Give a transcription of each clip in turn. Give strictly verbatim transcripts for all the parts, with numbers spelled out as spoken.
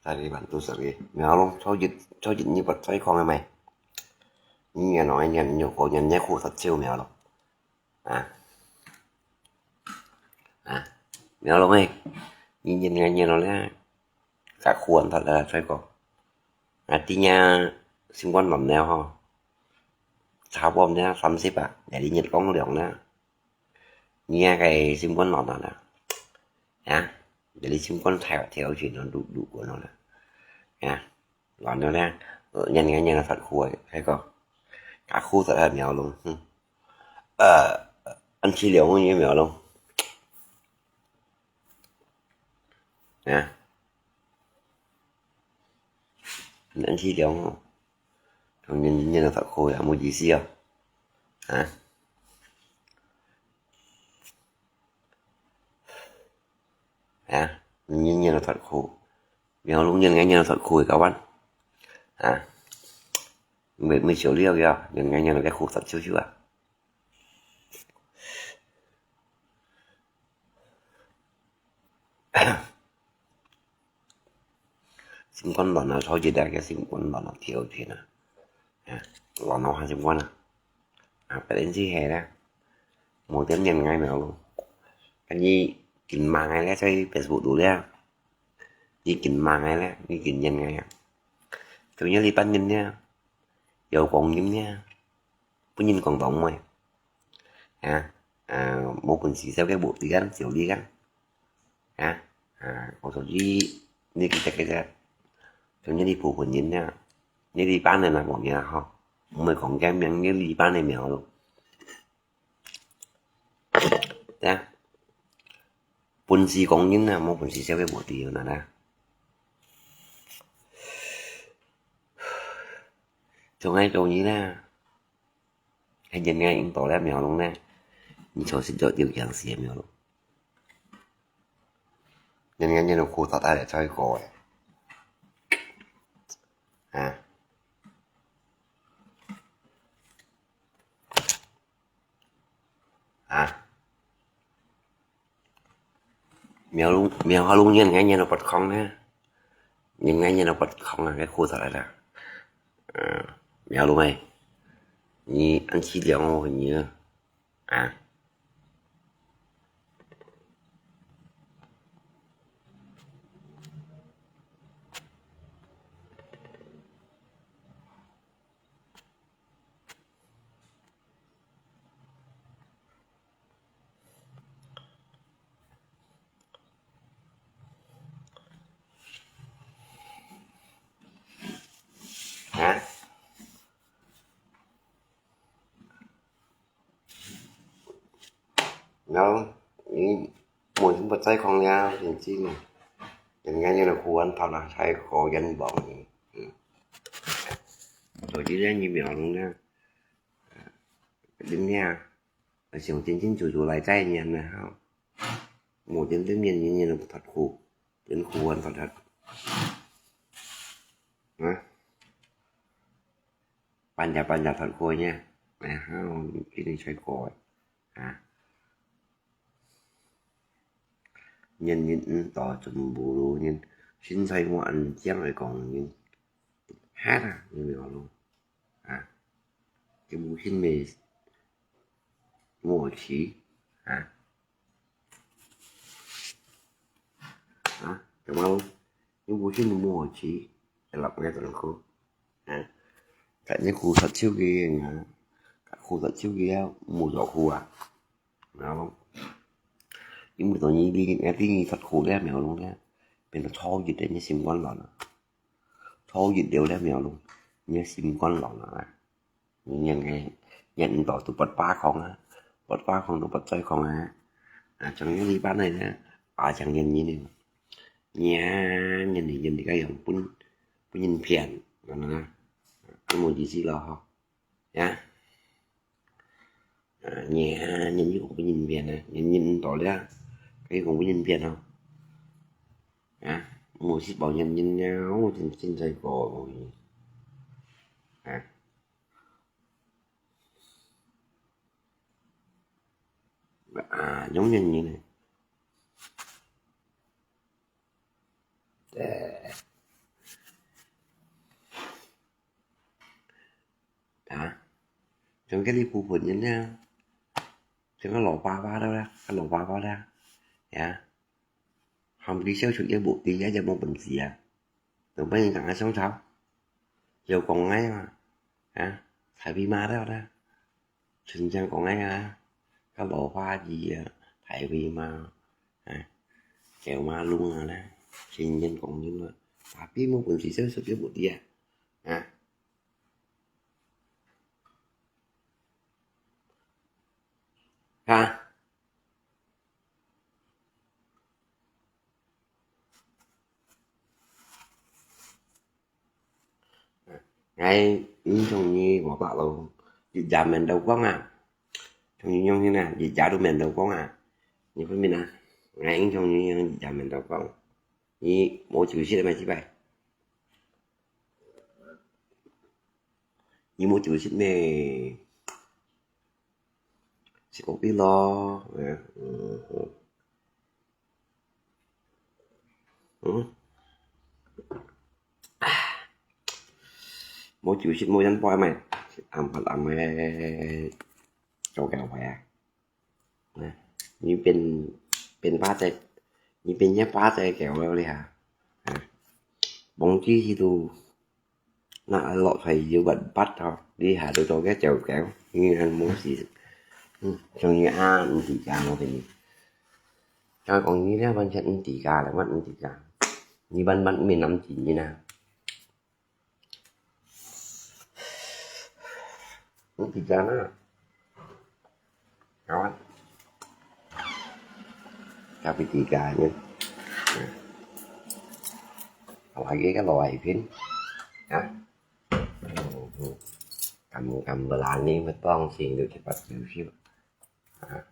Tadi bantu sari. Mèo lung, cho jit, cho jit ni pat sai khong mai. Ni yan ong yan nyu ko yan nyu khu sat chiu mèo lung. À. À. Mèo lung ai. Ni yan yan yan lung le. Ka khuan thật là sai ko. À, ti nya sim quan lon nèo ho. Thảo bom nèo, tám mươi à. Để đi Nhật Quang liòng nèo. Nghe cái sim quan lon nèo. Hả? Để đi sim quan theo, theo chuyện nó đủ, đủ của nó là. Hả? Lon nó nè. Ờ, nhìn nghe nhìn nó thật khui, thấy không? Cả khu thật là mèo lung. Ờ, ăn chi liều như mèo lung. Hả? Ăn chi liều. Không nhìn, nhìn nó thật khui, à, một gì xí à? Hả? Hả? Nhìn, nhìn nó thật khui. Mèo lung nhìn nghe nhìn nó thật khui, các bạn. Hả? Mười, mười triệu liều kìa, nhìn nghe nhìn nó cái khu thật chiu chiu à? Sim quan lon nó thôi chứ đã cái sim quan lon nó thiếu chứ nè. À, lon nó hay sim quan à. À, phải đến gì hè đó. Một tiếng nhìn ngay mèo lung. Cái gì kín mạng ngay lẽ, chơi Facebook đủ lẽ. Đi kín mạng ngay lẽ, đi kín nhìn ngay à. Tôi nhớ đi bắt nhìn nha. Dấu quảng nhìn nha. Bún nhìn còn bóng mày. Hả? À, một quần xì xéo cái bộ tí gắn, chiều đi gắn. Hả? À, có số gì, đi cái cái cái. Cho nhớ đi phủ quần nhìn nha. Nhớ đi bán này là một nhà ho. Mày còn cái miếng nhớ đi bán này mèo luôn. Nha. Bún xì quảng nhìn nè, một quần xì xéo cái bộ tí nè nè. Cho ngay cho nhớ nè. Hay nhìn nghe in tỏ lẽ mèo lung nè. Nhìn cho xin cho điều kiện xì mèo lung. Nhìn nghe nhìn nó khu thật ai để chơi coi. Hả? Hả? Mèo lung, mèo ha lung nhìn nghe nhìn nó bật khong nè. Nhìn nghe nhìn nó bật khong à, cái khu thật là. Ờ, mèo lung này. Nhí ăn chi liều ngô hình như. À. Hả? Nó, ý, mùi chúng bật cháy không nha, nhìn chi mà. Nhìn ngay như là khu ăn thật là hay khó gắn bóng. Ừ. Rồi chỉ đến như mèo luôn nha. Đến nha. Là chúng chính chính chủ chủ lại cháy nhìn này ha. Mùi chính chính nhìn như nhìn là thật khu. Chính khu ăn thật thật. Hả? Pan nhà, pan nhà thật khu nha. Này ha, cái này cháy khỏi. Hả? Nhìn nhìn to chúng bù lù nhìn. Xin cháy mua ăn chiang rồi còn nhìn. Hả? Nhìn mèo luôn. Hả? Cái bù xin mì mua chỉ. Hả? Hả? Cảm ơn. Những bù xin mua chỉ. Cái lọc nghe tụi nó khô. Hả? Tại những khu thật siêu kì hả? Cả khu thật siêu kì á, mua giỏ khu à? Nó. Những bù tụi nhí đi nghe tí nhí thật khu đấy mèo luôn đấy. Bên nó thô gì đấy như sim quan lon à. Thô gì đều đấy mèo luôn. Như sim quan lon à. Nhìn nghe, nhìn tỏ tụi bật ba không á. Bật ba không tụi bật cháy không á. 啊，像這禮拜呢，啊，像人人呢，人人人家用分，分人騙，啊，那，那無意思咯，吼。呀，啊，人人又分人騙呢，人人多了，可以講分人騙哦。啊，無食飽人人了，我真，真在講，啊。 啊，用人人呢。呃。啊，像該裡部分人呢，像該老爸爸了啦，該老爸爸了，呀，含佢消息也無，佢也，也無本事啊，就分人同佢相吵，又講𠊎嘛，啊，大尾巴了啦。 親像講个啊，該老花子啊，大尾巴，啊，狗馬龍啊啦，親像講人啊，tapi無本事消息也無知啊，啊。啊。 𠊎，你像你無白咯，日夜面都光啊。像你樣形啊，日夜都面都光啊。你分明啊，𠊎像你樣日夜面都光。你無休息咩，這擺？你無休息咩？食kopi咯，嗯，嗯，嗯。 嗯。啊。無休息，無人陪咩？暗晡暗个，做狗陪啊。啊，你變，變巴仔，你變隻巴仔狗了哩哈。啊，忘記去都 那落菜又搵八吼，這下都做个狗狗，你還無事。嗯，像你啊，毋知家，我跟你。佢講你這完全毋知家了，我毋知家。你慢慢面南京人啊。毋知家呢。 Kawan. Tapi tiga aja. Nah. Apalagi kalau Aipin. Ya. Kamu, kamu berani betul sih itu cepat diusir. Nah.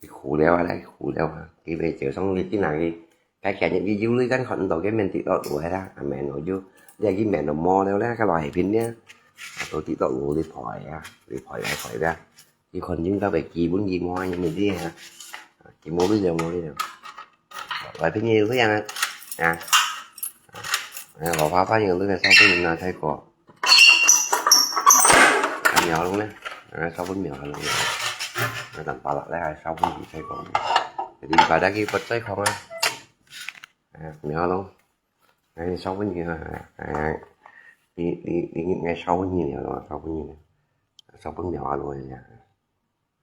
佢苦了啊，佢苦了啊，佢袂照常理，佢哪會，該今日佢有鐳，咱看毋到，佢面跌落落去啦，啊，面落有，你看佢面都無了啦，該落下片呢，啊，都跌落落去陪啊，你陪啊陪啊，佢看應該會基本佢無啊，因為你啊，佢無鐳了，無鐳了，外片有鐳啊，啊，啊，老花花有鐳个，上分人拿太過。 苗龍呢？啊，燒粉苗龍呢？啊，等把落來，燒粉苗再講。你把那個不再講啊。啊，苗龍，哎，燒粉苗啊，哎，你，你，你，你燒粉苗啊，燒粉苗，燒粉苗啊，龍啊，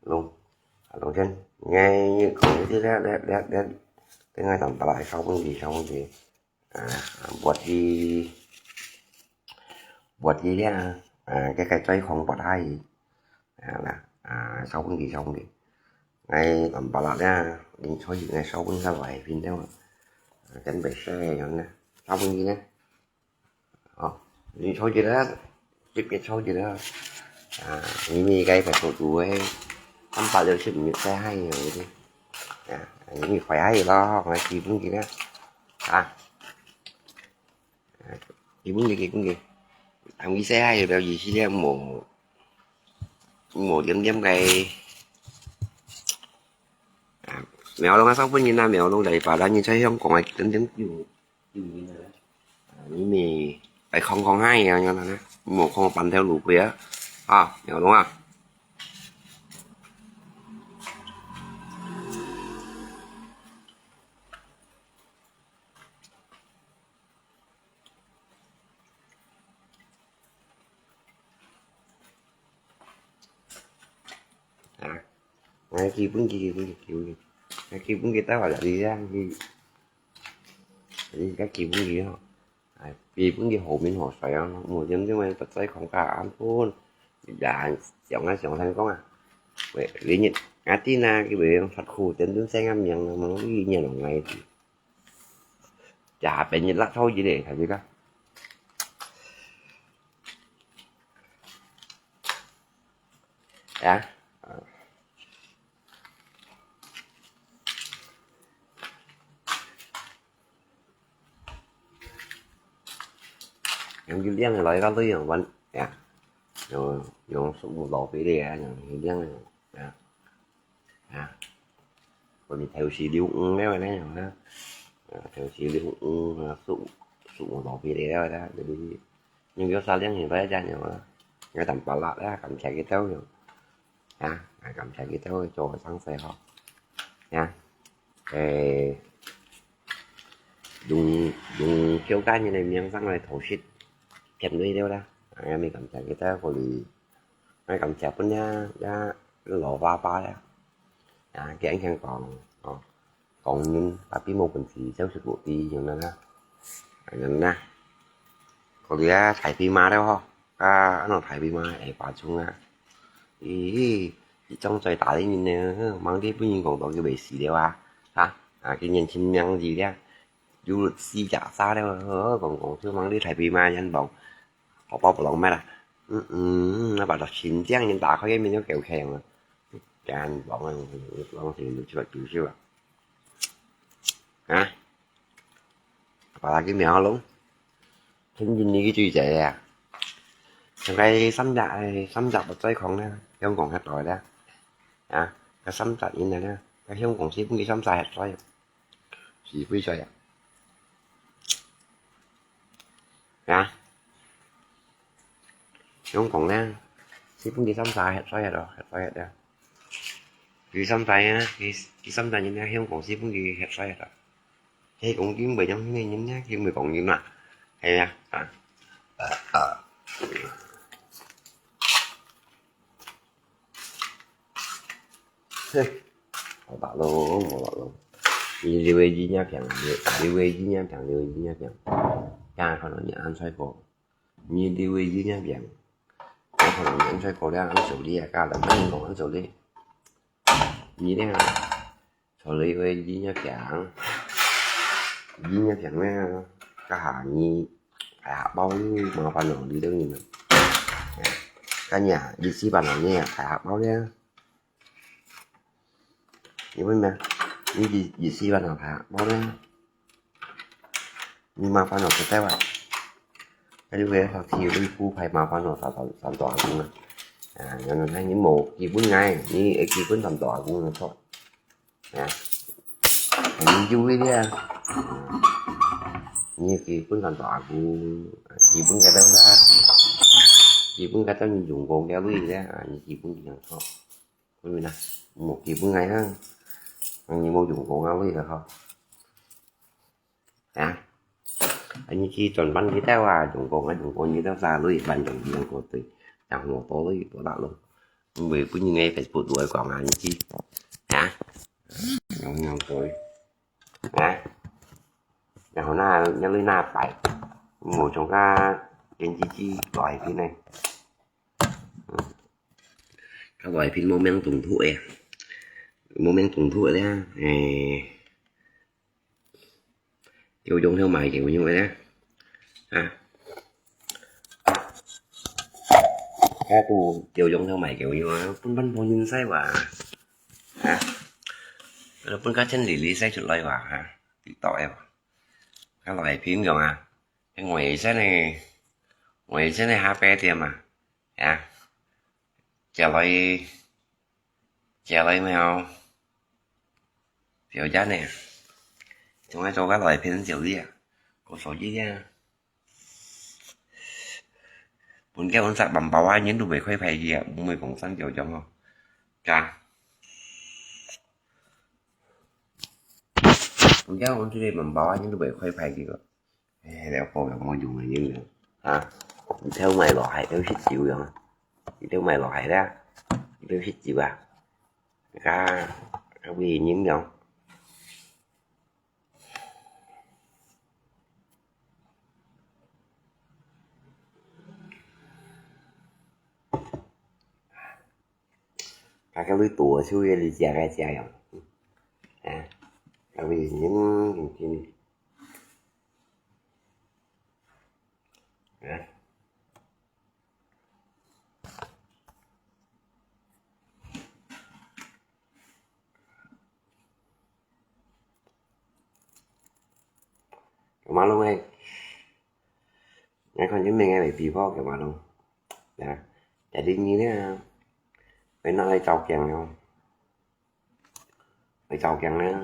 龍，啊，龍先，你講這這這這，等下等把落來，燒粉苗，燒粉苗。 啊，拔佢，拔佢了，啊，該个嘴孔拔下去，啊啦，啊，燒分佢，燒分佢。𠊎淋巴辣了，淋菜油，𠊎燒分較來片了，啊，真白色个樣呢，燒分佢呢。哦，淋菜油了，特別菜油了，啊，因為該个做煮个，三百六十五日晒下去个，啊，因為快下去咯，𠊎燒分佢呢，啊。 基本个，基本个，同佢細下有了意思了，無，無點點个。啊，苗龍啊，上分人啊，苗龍來把咱人在香港啊，點點救，救人啊。啊，你咪來看看下樣樣啊，無看半條路過啊。啊，苗龍啊。 啊，𠊎基本佢，基本佢，基本佢，𠊎基本佢到啊，你這樣佢，你个基本佢吼，哎，基本佢好面好勢啊，無點點个，不再講價，安分，也想啊想聽講啊。喂，你日，阿弟呢，佢會發苦，等等聲啊，名，名，名，你日弄來的。呀，別日辣椒一類，看這個。啊，啊。 用一兩个來个鐳用搵，呀，用，用手無落去咧，用一兩个，呀，呀，我哋頭時溜魚了咧，用啊，啊，頭時溜魚啊，手，手無落去咧，啦，就是用个三兩个來這樣用啊，有淡薄辣啦，感謝佢兜用。 啊，啊，感謝佢兜做个生意吼。啊，誒，用，用客家人个名聲來討食，添鐳了啦。啊，也感謝佢兜鼓勵，也感謝分呀，呀，老爸爸呀。啊，佢恁樣講，哦， 講人，tapi無本事，就係無知，樣樣啊。樣啊。佢兜啊，大飛馬了吼，啊，恁樣大飛馬，會發衝啊。咦，一種最大个人呢，吂知分人講到佢會死了啊，啊，啊，佢年輕名字了，有四隻殺了，講講就吂知大飛馬人講，好包不浪咩啦。嗯嗯，那把它心臟人打開，也沒有給我看了。 驚講啊，講成六七百九十啊。啊？Apalagi苗龍，天津呢个最濟啊！像該三隻，哎，三隻不再講啦，香港遐大啦。啊，該三隻人來啦，該香港四分之三晒遐大，四分之三啊。啊？ 香港呢，四分之三晒核衰核咯，核衰核啊。佢三晒啊，佢，佢三晒人呢，香港四分之核衰核咯。佢講經會有咩人呢？佢會講經嘛？係啊，啊，啊，啊。 嘿，好大咯，好大咯。你這位姨娘病，你這位姨娘病，這位姨娘病。家可能你安衰過，你這位姨娘病，我可能你安衰過了，安守你啊，家人安過安守你。你呢？ 所以个醫藥病，醫藥病呢，該下你，哎呀，包你麻煩咯，你等你们。該你啊，一四八零呢，哎呀，包呢。你问咩？你一，一四八零，哎呀，包呢。 你麻煩咯，實在話。該你為了去你姑派麻煩咯，三，三，三大公啊。啊，然後呢，你無基本个，你基本三大公就錯。啊，你就會了。你基本三大公，基本个東西，基本个東西用過个位了，啊，你基本就錯。所以呢，無基本个啊，你無用過个位了哈。 啊，恁樣去轉翻佢兜啊，用過啊，用過你兜啥鐳，反正用過對，然後多鐳，多大鐳，因為本人个Facebook都會講啊，你去，啊，用用過，啊，然後那，那鐳那擺，無從个電視機來去呢，嗯，佢來片無名動圖个，無名動圖个咧，誒。 叫用條買叫用个咧，啊，該都叫用條買叫用啊，分分無人使哇，啊，分个千里里使出來哇，哈，知道个哇，該來片用啊，該外省个，外省个下擺點啊，啊，接來，接來沒有？ 表姐呢，從來做个來騙小弟啊，過手機啊。本該阮隻萬寶啊，人都袂開牌个啊，毋會講三九九哦。噶。本該阮這個萬寶啊，人都袂開牌个。 哎，了，好了，無用个人了，啊，你偷買落海，偷食酒樣啊，你偷買落海啦，你偷食酒啊，啊，啊，會人樣。該个鐳多就係你食个食樣。啊，該位人，啊。 Kẹo mã lông ơi, ngài còn những mình nghe về vì võ kẹo mã lông. Đó. Jadi ni nè, phải nói chào kèng không? Phải chào kèng nè.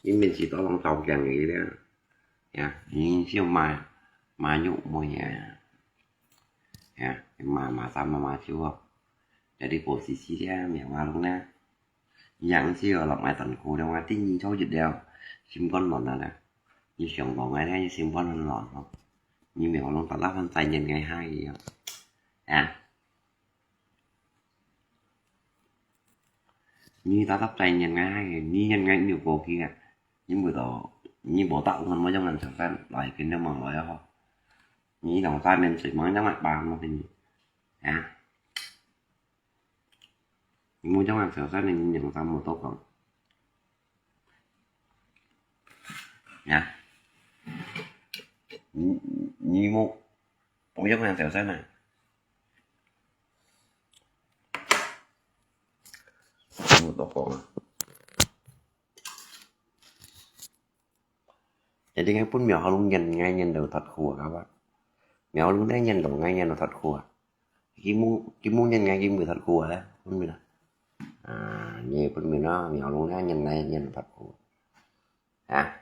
Những mình chỉ tỏ lòng chào kèng vậy đó. Ya, ni siêu mà, mà nhụ mùi ya. Ya, mà, mà sao mà, mà siêu không? Jadi posisi dia, mẹ mã lông nè. Yang siêu lòng ai tận khu đâu, ai tin nhìn chau dịch đeo. Sim con lọn nè. Như siêu lòng ai nè, như sim con lọn không? Như mẹ mã lông tỏ lắm, anh tài nhân ngày hai gì không? Ya. Nyi ta tap chai nyan ngai, nyi nyan ngai nyi ko kia. Nyi mui to, nyi bo ta uman mo jong ngan sa san, lai kin na mang lai ho. Nyi nong sa men sui mang jong ngai ba mo tin. Ya. Nyi mo jong ngan sa san, nyi nong sa mo to kong. Ya. Nyi, nyi mo, mo jong ngan sa san na. Một tổ phổ. Jadi ngai pun miao halung nyan ngai nyan đầu thật khua các bạn. Miao halung ngai nyan đầu ngai nyan đầu thật khua. Kim mu kim mu nyan ngai kim mu thật khua đấy. Pun miao. À, ngai pun miao nó miao halung ngai nyan ngai nyan đầu thật khua. À.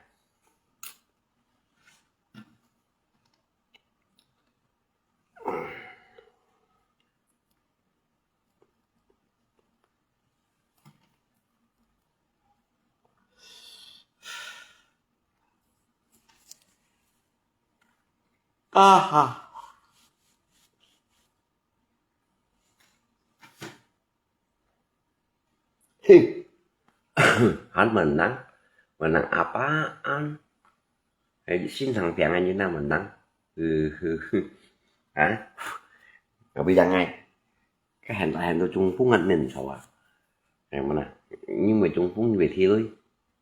Aha. Hi. Hán mần nắng, mần nắng apa an. Hei, xin thằng piang anh như nào mần nắng. Ừ, ừ, ừ. Hả? Ngọc Bi Đăng này. Cái hẹn lại hẹn tôi Trung Phúc ngặt nên sao à? Em mà nè, nhưng mà Trung Phúc như vậy thì lui.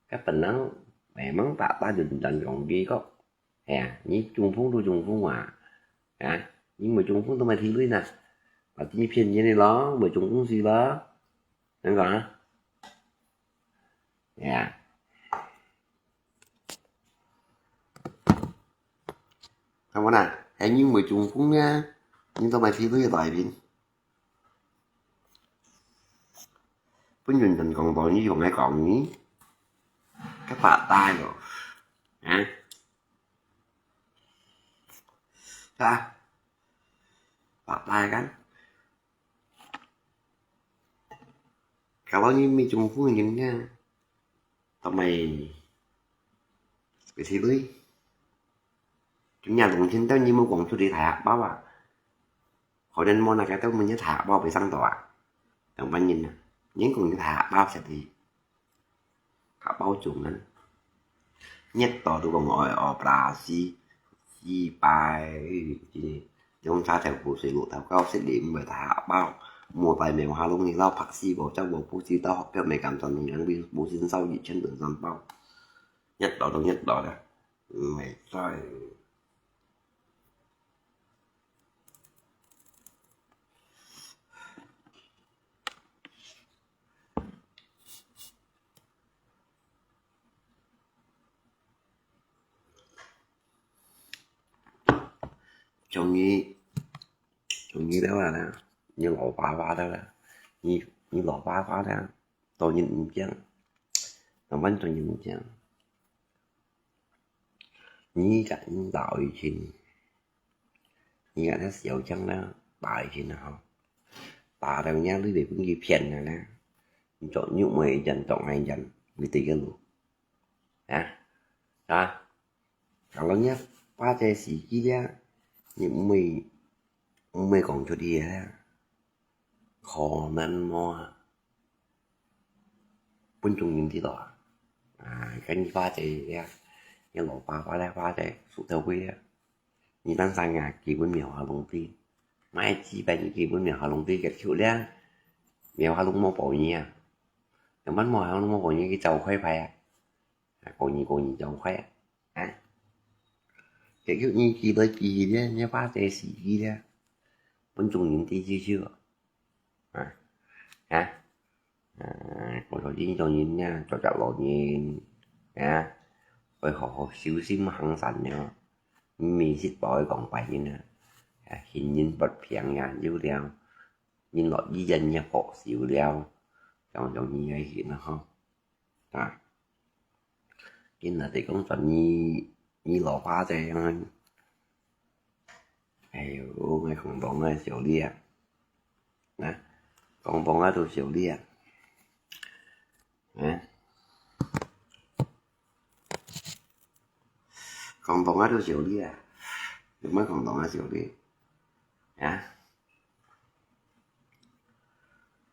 Cái phần nắng, mẹ mắng bạ bạ dần dần còn đi có. Hè, nyi Trung Phúc du Trung Phúc à. Hả? Nyi mùi Trung Phúc tao mày thi lui nè. Và tí phiền như này lo, mùi Trung Phúc gì lo. Nâng có hả? Hè. Thằng bố nè, hãy nyi mùi Trung Phúc nha. Nhưng tao mày thi lui tại vì. Pun yun dân kong to nyi yong ai kong nyi. Các bạn tai rồi. Hả? Hả? Bạn tai kan. Kalau nyi mi Trung Phúc nyi nha. Tao mày bị thi lui. Chúng nhà đồng thiên tao nhi mua quảng chu đi thả báo à. Khỏi đến mua là cái tao mua nhớ thả báo bị sang tòa. Đồng văn nhìn nè. Những cũng như thả báo sẽ đi. Thả báo chúng nè. Nhất tỏ tụi còn ngồi ở Brazil. Chi bài chi. Chúng ta theo bộ sự vụ thảo cao sẽ điểm về thả báo. Mua bài mèo hà lông thì lao phạt si bộ trong bộ bố trí tao học theo mày cảm toàn mình gắn vì bố sinh sau dị chân đường dòng bao. Nhất đó đâu nhất đó đó. Mày sai. Trong nhi, trong nhi đó là nè, như lẩu phá phá đó là, như, như lẩu phá phá đó, tôi nhìn cũng chán, làm bánh tôi nhìn cũng chán. Nyi cả những đạo y trình, nyi cả nó xéo chăng đó, đạo y trình nào, ta đâu nhá, lui về cũng gì phiền rồi nè, chọn những mười dần, chọn hai dần, vì tiền cái lụt. Hả? Đó. Kalau nya pace siki dia, ni mui, mui kong chu dia. Kho nan mo. Pun chung nim ti to. À, cái ni pace dia. Yang lo pa pa dia pace, su tau pui dia. Ni tan sang ya, ki pun miao ha long ti. Mai chi bai ni ki pun miao ha long ti, cái chu dia. 有下攏無報應啊。有麼無下攏無報應，去走快快啊。啊，過年過年走快啊。啊，結局你記得記咧，你花這時機咧，分眾人知知少啊。啊，啊，啊，我說這種人呢，做隻老人，啊，愛好好修心行善了。毋係食飽講拜年啊，啊，行人發病也有了，人落醫院也好少了，像像你个行啊吼。啊，今日就講轉你，你老爸這樣，哎喲，𠊎講講啊，小李啊，啊，講講啊，都小李啊，啊，講講啊，都小李啊，有麼講講啊，小李啊？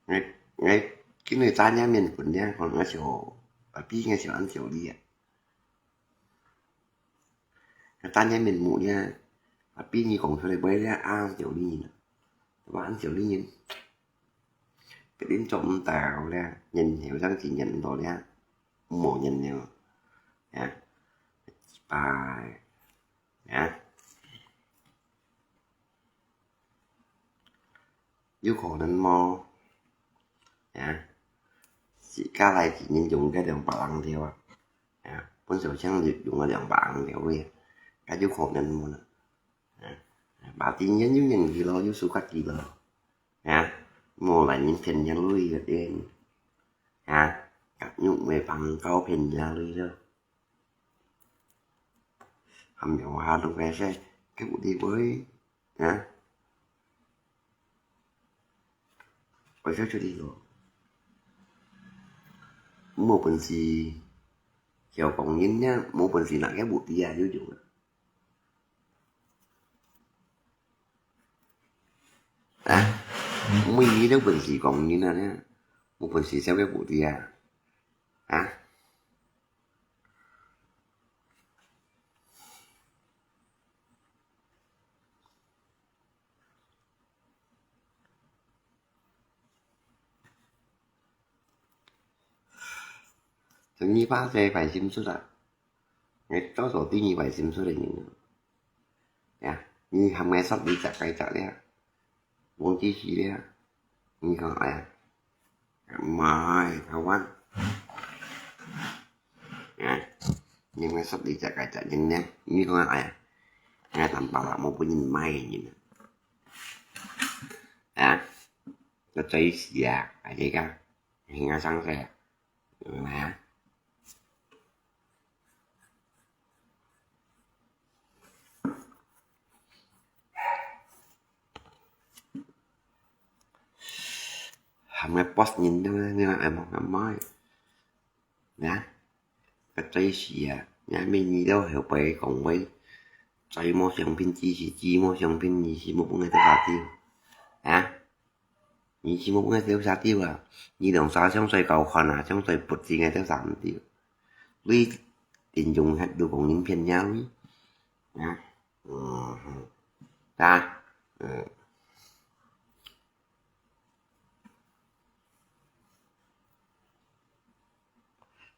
𠊎，𠊎今日打這面分你，可能𠊎就，啊，比𠊎就恁小李啊。打這面目呢，啊，比你講出來，袂了，啊，小李人啊，哇，恁小李人，別人做毋到了，然後正是人到了，無人了，啊，拜，啊。 有可能無？啊，自家來一年用个兩百零條啊，啊，分小強用个兩百零條个，該有可能無呢？啊，把今年有年紀咯，有暑假期咯，啊，無來人騙人類个電，啊，甲肉未放高騙人類咯。 含用下都該些，該屋裡會，啊？會笑出來咯。無本事，小工人呢，無本事拿該屋裡啊，有用啊。啊？每日都本事工人啊呢，無本事笑該屋裡啊，啊？ 像你爸這壞心術啊，𠊎早早知你壞心術个人啊。呀，你含𠊎煞你隻該隻了，忘記死了，你講哎呀， 毋係，台灣。啊，你們說你這個責任呢？你講哎呀，哎呀，坦白啦，無分人買个人啊。啊，該最死啊，啊，這個，你看上誰啊？嗯啊。 含个boss人都，你愛望阿妹。啊，該最死啊，你每日都後背講話，嘴無相片，只是，只無相片，你是無分个多少丟。啊？ 你是無愛丟啥丟啊？你兩儕相隨交換啊，相隨不止个丟啥毋丟？你定用核都講人騙人啊？啊，嗯，啊，嗯。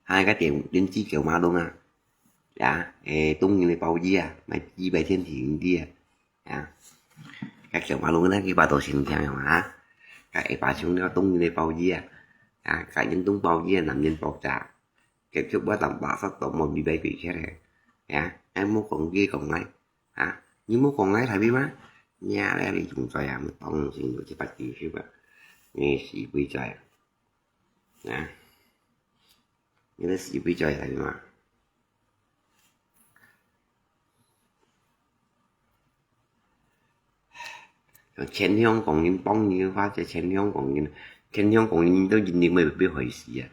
還有該電，電子叫馬桶啊，呀，誒，東人个包子啊，買幾百天體營地啊，呀，該叫馬桶那幾百多錢聽用啊，該下晡上了東人个包子啊，啊，該人東包子啊，南人包子啊，結局我當白色都無明白幾錢咧，呀，哎，莫講這講那，啊，你莫講那，大妹嘛，你啊，你仲在啊，當時有一百幾十啊，你死鬼在啊。 啊，你个死鬼在哪裡嘛？像前香港人幫你个話，就前香港人，前香港人都一定會被害死啊！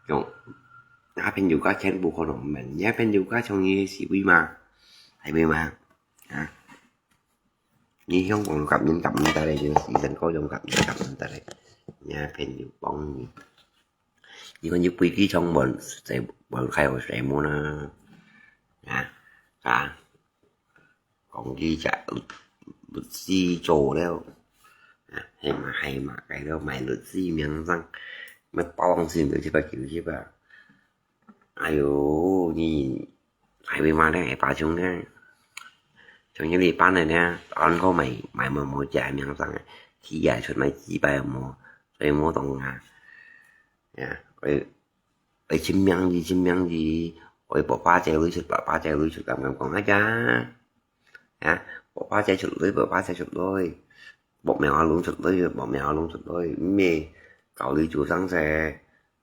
像，啊，朋友家全部可能毋免，你朋友家像你个死鬼嘛，係咪嘛？啊？ 你香港甲人甲毋得咧，你時辰高用甲人甲毋得咧，你還騙人幫你。你看你飛機場門，在門開有誰門啊？啊，啊，講佢隻律師做了，啊，係嘛，係嘛，該个買律師名聲，乜包紅心都七百九十啊。哎喲，你，還會嘛咧，把像咧，像一禮拜呢，單個買，買無，無隻名聲，佢也出買幾百無，所以無當啊。呀，會，會盡名字，盡名字，會百把隻鐳出，百把隻鐳出，敢敢講啊？啊，百把隻出鐳，百把隻出鐳，百名阿龍出鐳，百名阿龍出鐳，毋係，搞你做生事，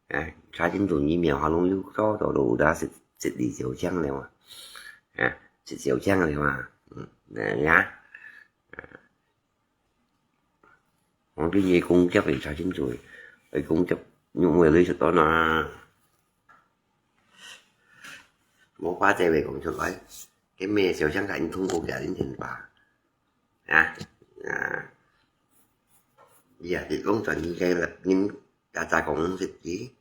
啊，差真多你名阿龍又搞到都有得食，食你小強了嘛，啊，食小強了嘛，嗯，那呀。 講這个公雞个差真多，个公雞肉味你食到哪？無法子會講出來，該咩小香港通過个人天吧？啊，啊，伊啊，你講全世界人，家家講食雞，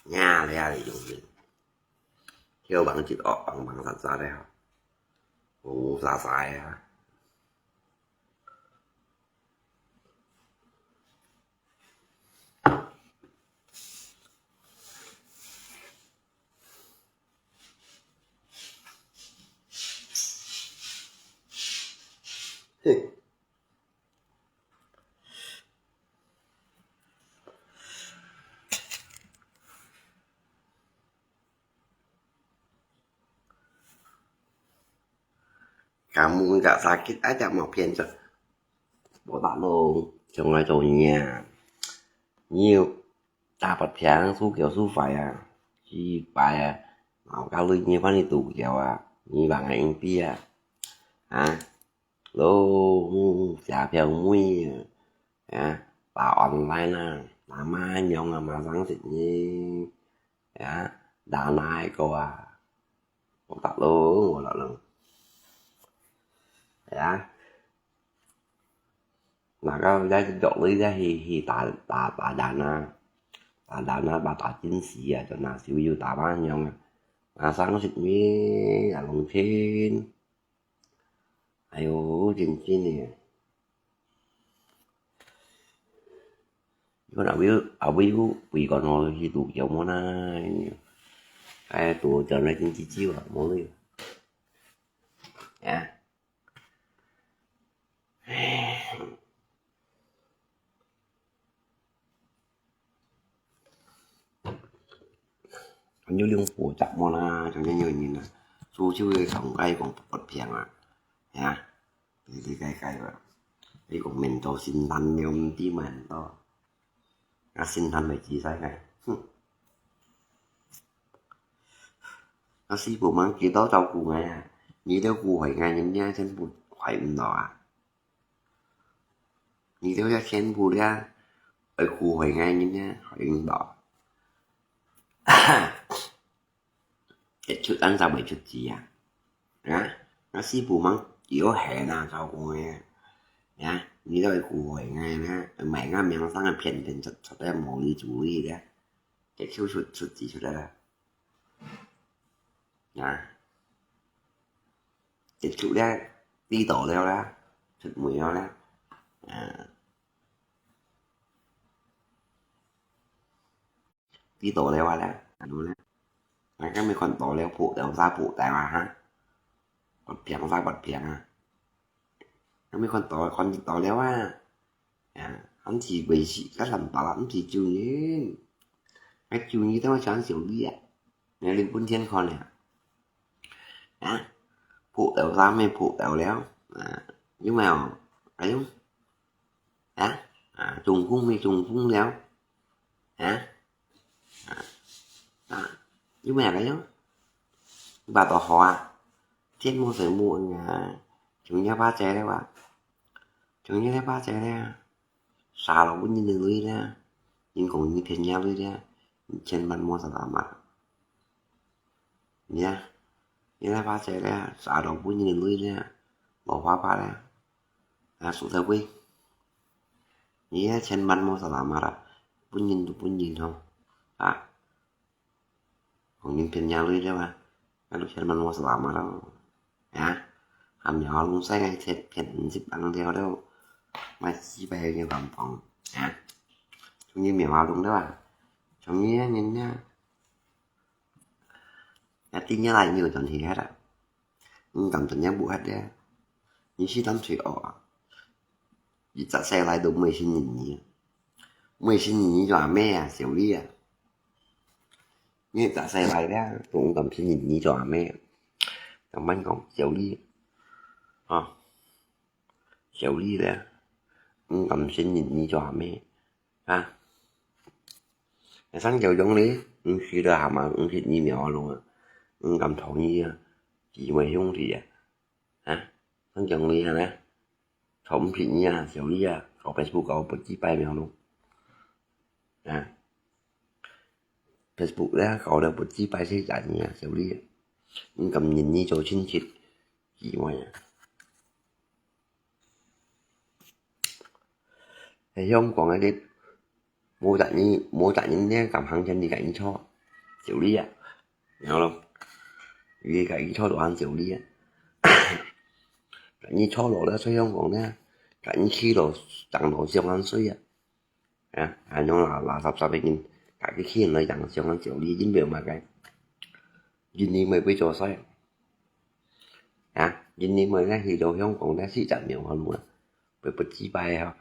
呀，你啊，你用面，叫忙一惡，忙忙殺殺了，烏烏沙沙啊。 Kamu nggak sakit aja mau pian cek. Botak lu, jangan tanya. Nyiu, dapat pian su kiau su fai ah. Si pai ah. Mau kalau nyi pan itu kiau ah. Nyi bang ang pi ah. Ha? Lu, siapa yang mui ah. Ya, pa online ah. Nama nyong ah masang sit nyi. Ya, danai ko ah. Botak lu, botak lu. Ya. Nah, kau dah jok lu dah hi, hi ta, ta, ta dana. Ta dana, ta, ta chính sĩ ah, cho na siu yu ta ba nyong ah. Nah, sang sit mi, ya long chin. Ai yu, chin chin ni. Kon awi, awi ku, wi kon ho hi tu kiau mo na. Ai tu cho na chin chi chi wa, mo lu. Ya. Kan yu liung po chak mo na, chang yu yu nyin na. Su chiu ye chang kai kong pot piang a. Ya. Li li kai kai wa. Ai kong men to sin tan liu ti man to. Nga sin tan mai chi sai kai. Hm. Nga si bu mang ki to chau ku ngai a. Ni liu ku hoi ngai nyin nia chen bu hoi m lo a. Ni liu ya chen bu lia. Ai ku hoi ngai nyin nia hoi m lo. Ê, chut ăn sao mày chut gì à? Hả? Nó xí bù mắng, chỉ có hè nào sao cô nghe? Hả? Như đó cô hỏi ngay đó, mày ngắm mèo sáng là phiền phiền thật thật đấy, mò đi chủ đi đấy. Cái khiếu chut chut gì chut đấy. Hả? Cái chut đấy, đi tổ leo đó, chut mùi đó đó. À. Đi tổ leo à lẽ, à, đúng lẽ. Mà các mình còn tổ leo phụ, tổ ra phụ tại mà hả? Còn phiền ra còn phiền à? Các mình còn tổ, còn đi tổ leo à? À, anh chỉ quỷ sĩ, các làm bảo anh chỉ chịu nhé. Cái chịu nhé, tao mà chán xỉu đi à? Này, linh quân thiên còn nè. Hả? Phụ tổ ra, mày phụ tổ leo. À, nhưng mà, à, đúng. Hả? À, trùng phung mi trùng phung léo. Hả? À, à, nhưng mà cái đó, bà tỏ họ à, chết mua rồi mua à, chúng nhá ba chè đấy bà, chúng nhá ba chè đấy à, sao là cũng như người đấy à, nhưng cũng như thiên nhau đấy à, trên bàn mua sao mà. Nhá. Nhá, ba chè lẽ, sa dong bun nyin lui lẽ, lo pa pa lẽ. A, su ta bui. Nhá, chen man mo sa la ma ra. Bun nyin tu bun nyin hông. A. Hông nyin phiên nhà lui lẽ ba. A, lu chen man mo sa la ma ra. A. Ham yao lung sai ngai thiệt phiên sip ang theo đâu. 麼个雞巴有人敢講啊？從你苗下弄个啊？從你个人啊，那今年來你有轉去忒啊？你敢轉樣不忒个？你是當罪惡啊！一隻世來都毋會信任你，毋會信任你做阿姆啊，小李啊！你一隻世來了，都毋敢信任你做阿姆啊！同恁講，小李啊，小李咧，毋敢信任你做阿姆啊！ 啊，生小種哩，毋識得蛤蟆，毋識你苗下弄啊，毋敢同意啊，姊妹兄弟啊，啊，生種哩啊呢，同毋識你啊，小李啊，搞Facebook搞不幾擺苗下弄啊，Facebook咧搞了不幾擺四隻年啊，小李啊，毋敢認你做親戚姊妹啊。 係香港个哩，無隻人，無隻人呢敢行前你家己坐，就你啊，然後咯，你家己坐到行就你啊，你坐落了在香港呢，家己企落，行到上行水啊，啊，恁樣垃垃圾圾个人，家己企來行上行就你，因為麼个？因為會做衰。 啊，因為𠊎呢去到香港呢，四隻苗下弄啊，會不幾擺啊。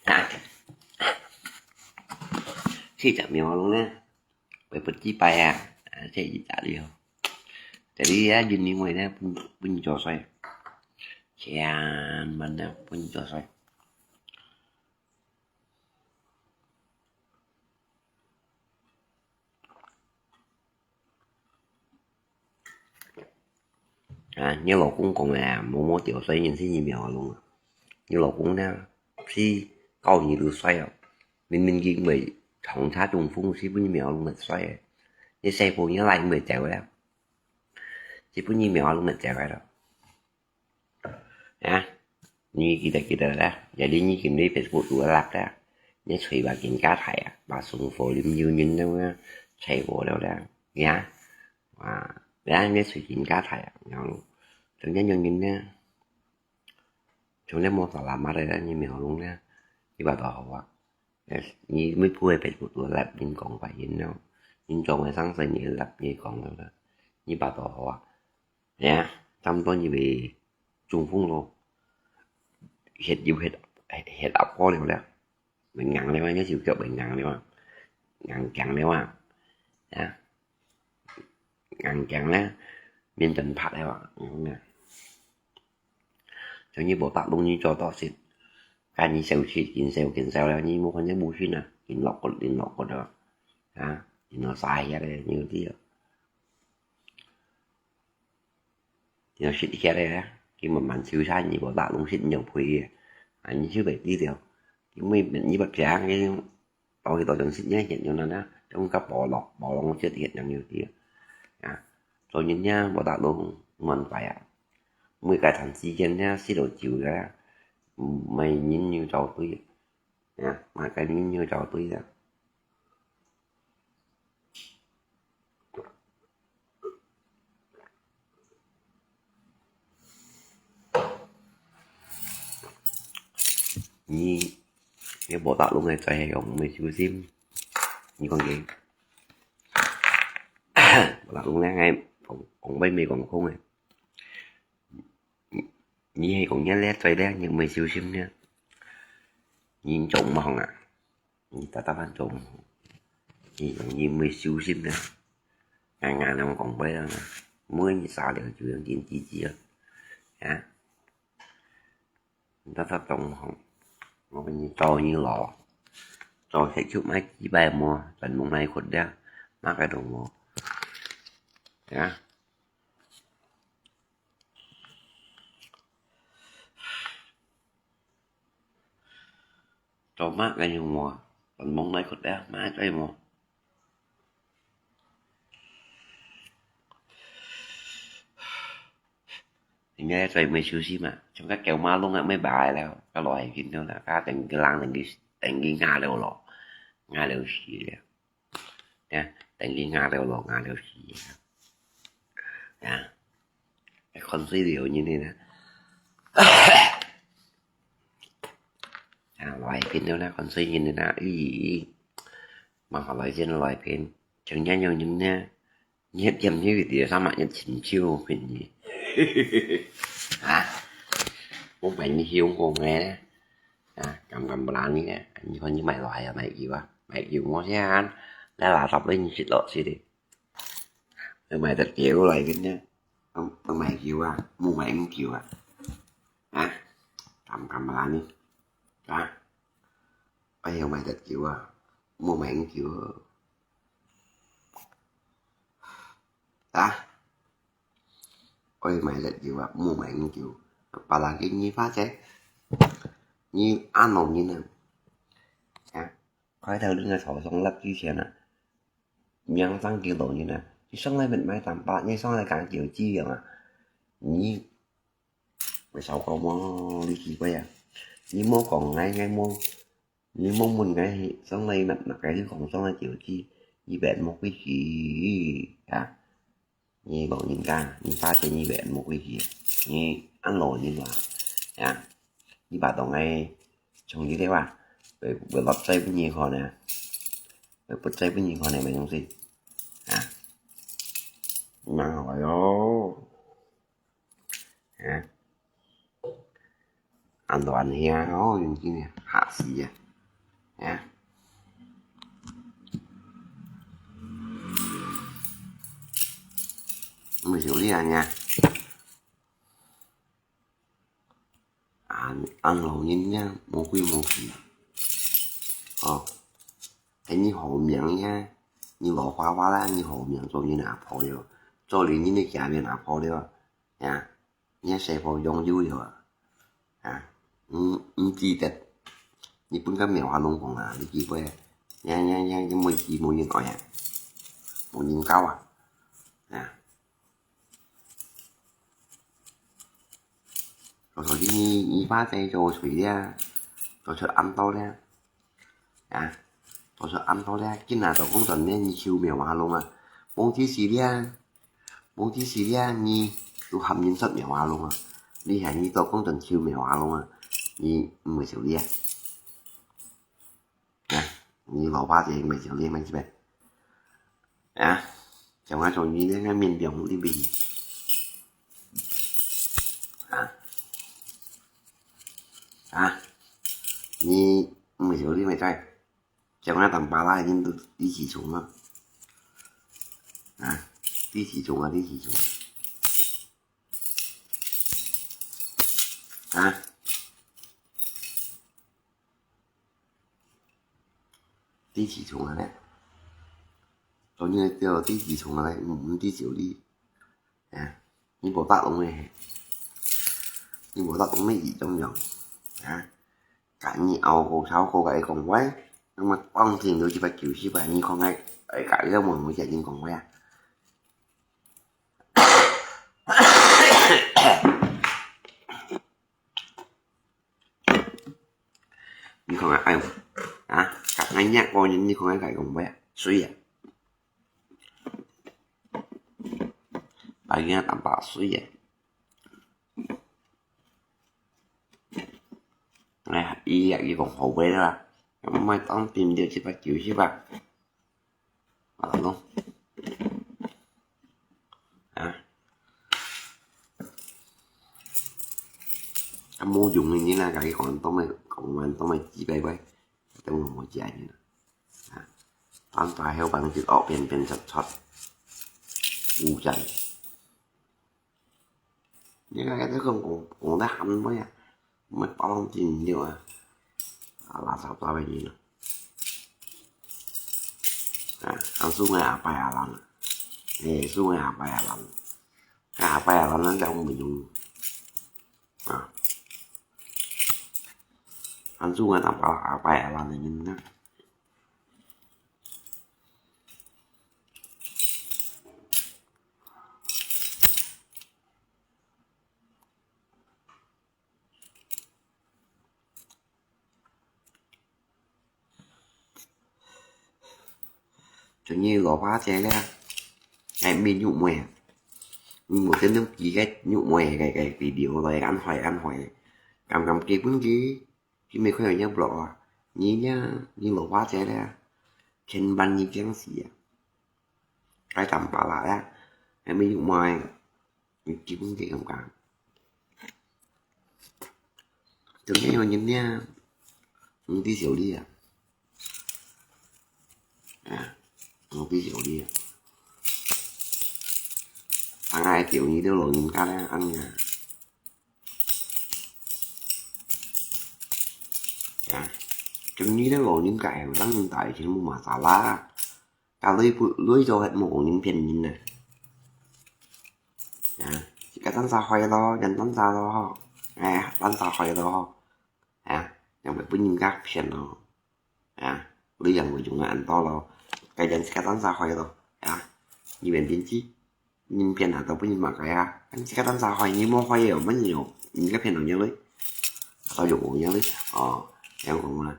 啊，四隻苗下弄呢，會不幾擺啊，啊，這一隻哩吼。這裡啊，因為𠊎呢，分，分做衰，千萬呢，分做衰。 啊，你老公講个啊，無無條衰人係你苗下弄啊。你老公呢，係教你都衰哦。明明佢因為長差中風，係分你苗下弄个衰个。你細婆你拉因為走个，係分你苗下弄个走个咯。 啊，你記得記得啦，這裡你今日Facebook都辣啦，你吹吧更加大啊，把送貨臨有人了啊，吹過了啦，呀，啊，呀，你吹更加大啊，然後，等下有人呢，從來無啥啦嘛的，你苗下弄呢，你把它好啊。 你每步个Facebook都辣人講壞人咯，人做个生事你辣人講了啦，你把它好啊。呀，差不多你會中風咯，血有血，血壓高了啦，會硬了啊，你手腳會硬了啊，硬頸了啊，呀。 硬頸呢，面頂白了啊，嗯啊。像你無打攏你做到食，該你少食，緊少緊少了，你無看見無訊啊，緊落骨，緊落骨了，啊，緊落沙遐咧，你有知啊？緊落食遐咧，佢慢慢消散，你無打攏食，你有肥个，啊，你就袂知了，因為你不平，你 到去到中心呢，現象呢，呢，中間薄落，薄落，這點樣有啲啊。啊，所以呢，無打攏亂擺啊。每個段時間呢，食到酒个，嗯，每人有找對，啊，每個人有找對个。 你，你無打攏个，就係用毋小心。你講佢，無打攏呢，𠊎講，講話無講空个。你，你係講你咧，在咧，你毋小心呢，你做毋好啊。 你打打扮做，你，你毋小心啊，硬硬恁講話啊，每日沙了就用緊吱吱啊，啊，你打打扮做，𠊎分你做你老，做食出買幾百毛，全部買骨了，麼个都無，啊。 做麼个有無？分你買骨了，麼个無？人家在毋小心嘛，像該狗馬弄啊，毋擺了，該來緊了啦，該等佢冷，等佢，等佢硬了咯，硬了死了。 呀，等佢硬了咯，硬了死。呀，看水流人呢。啊，來賓了呢，看水人呢，咦，馬來人來賓，像恁樣人呢，你一點你就知，sama一尋手，便宜。啊，我買你香港个呢，啊，敢敢不拉你呢？你看你買來啊，買球啊，買球我先，來垃圾你食落去的。 買得球來賓呢，愛買球啊，莫買球啊。啊，敢敢啦你？啊，哎呀，買得球啊，莫買球啊。啊，愛買得球啊，莫買球。Apalagi你發財，你恁老人啊，啊，開頭你个頭上落之前啊， 命生幾多人啊？你上來乜買三百，你上來講九支樣啊？你，會少講無？你奇怪啊！你莫講𠊎，𠊎無，你莫問𠊎，上來乜，乜个你講上來九支，你別莫歸去啊！ 你老人家，你發現你會無歸去，你恁老人啦，呀，你把當个從你个話，會會落在分你看呢，會不在分你看呢，沒東西，啊，蠻好喲，啊。 恁多恁兄哦，用真个嚇死啊！啊，毋係你啊，啊，恁老人呢，無歸無去。哦，哎，你好命呀，你老花花啦，你好命做人阿婆了，做人人个下面阿婆了，呀。 你个細婆養有了啊？啊，毋毋記得，你分个苗下攏講啊，你記得，呀呀呀，你無記無人愛啊，無人教啊，啊。所以你你爸在做誰了？做出恁多了。 啊，做出恁多了，今下做工轉呢，你就苗下攏啊，問題係了，問題係了，你都喊人出苗下攏啊，你喊你做工轉就苗下攏啊，你毋會少了啊？啊，你老爸就毋會少了，買幾杯？啊，像𠊎做你呢，𠊎面皮紅哩哩。啊，啊，你毋會少了，買幾杯？ 像𠊎當巴拉人都知幾重啊？啊，知幾重啊，知幾重啊？啊？知幾重啊咧？昨日叫知幾重啊咧？毋毋知少哩。啊，你無打攏咩？你無打攏咩？一樣樣啊？ Kani au ko sao ko ka ikong wai. Nang matong ting do jipat kiu sipa ni kong ai. Ai ka ila mo mo jadi kong wai. Ni kong ai. Ha? Ka ngai nyak ko ni kong ai ka ikong wai. Sui ya. Pagi na tampa sui ya. Ai, iya, iya kong hau bai la. Mai tong tim dia cepat kiu sipa. Alah no. Ha? Kamu yung ini na kaki kong tong mai kong man tong mai ci bai bai. Tong mo ci ai ni. Ha. Tong pa heo bang ci ok pen pen chot chot. Ujai. 你看這個講講得很美啊，乜包裝進了啊，啊，垃圾雜个人啊，啊，還送个阿伯阿蘭啊，誒，送个阿伯阿蘭，啊，阿伯阿蘭咱就毋用啊，還送个阿伯阿伯阿蘭个人啊。 Chun ni lo pha che le, ai min yu mui. 你無點點佢个玉妹个个video來，恁壞恁壞，敢敢寄分佢，佢毋會看到你个blog啊？你呢？你老花姐咧，千萬你驚死啊！該當巴拉啊，還沒玉妹，你寄分佢敢敢？真个有人呢，毋知小你啊！ 啊，我比較厲害。當愛釣魚个老人家咧，恁樣啊。啊，釣魚个老人家係當大錢無嘛salah，但累不累做係無人騙人啊。啊，自家單儕壞咯，人單儕咯吼，哎，單儕壞咯吼，啊，又毋會分人家騙咯。 啊，你也無用啊，恁多咯，該人自家單儕壞咯，啊，你免點知，人騙啊，都分人罵个啊，你自家單儕壞，你無壞哦，乜有，人家騙到你嘞，都有無樣嘞，哦，恁樣講啦，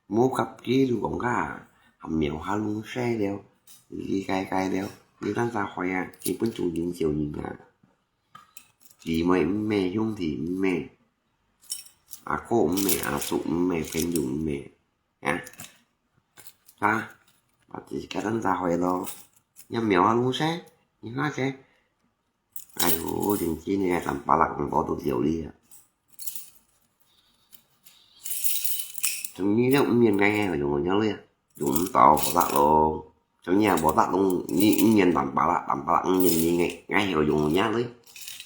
無合佢就講个，還苗下弄衰了，你該該了，你單儕壞啊，你分眾人笑人啊，姊妹毋係，兄弟毋係，阿哥毋係，阿叔毋係，朋友毋係。 啊，啊，把自家單儕壞咯，你苗下弄衰，你那些，哎喲，真真个，三百六毋多都有哩啊。從你這五年來，還有用个呢，用毋到，無得咯。從你也無得咯，你五年三百六，三百六五年，你還，還有用个呢嘞？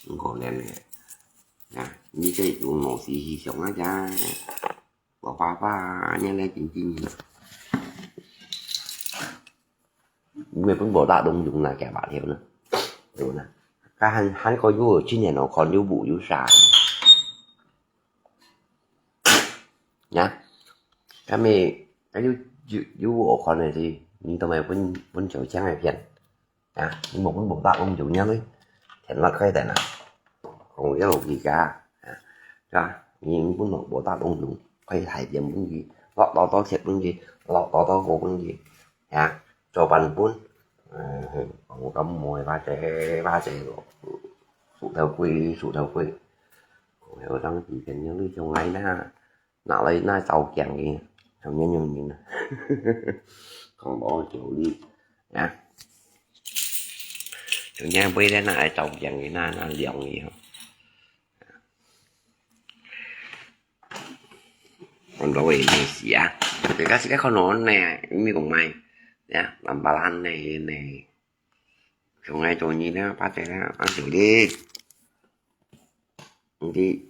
毋可能个。啊，你這用腦筋去想啊，這。 無辦法啊，恁樣來經營。你也分無大東用啦，幾百條呢，對不對？該還，還過有青年哦，看有無有啥。呀，該麼，該有，有，有無看个是，你都無分，分小強个騙。 啊，你無分無大東用樣嘞，天落開等啊，講一路佢家，啊，是吧？你分無大東用，開大店分佢，落多多錢分佢，落多多貨分佢，啊，做飯分，嗯，我感覺巴結巴結咯，數頭貴，數頭貴，講有當時間有你種來啦。 拿來拿走鏡个，像恁樣人啊，講無道理啊。像恁樣買來拿來走鏡个，拿，拿量个吼。講到位咩事啊？大家自家看咯呢，毋係講賣，呀，三百六呢，呢。 從來做你呢，八隻呢，恁少哩。毋知，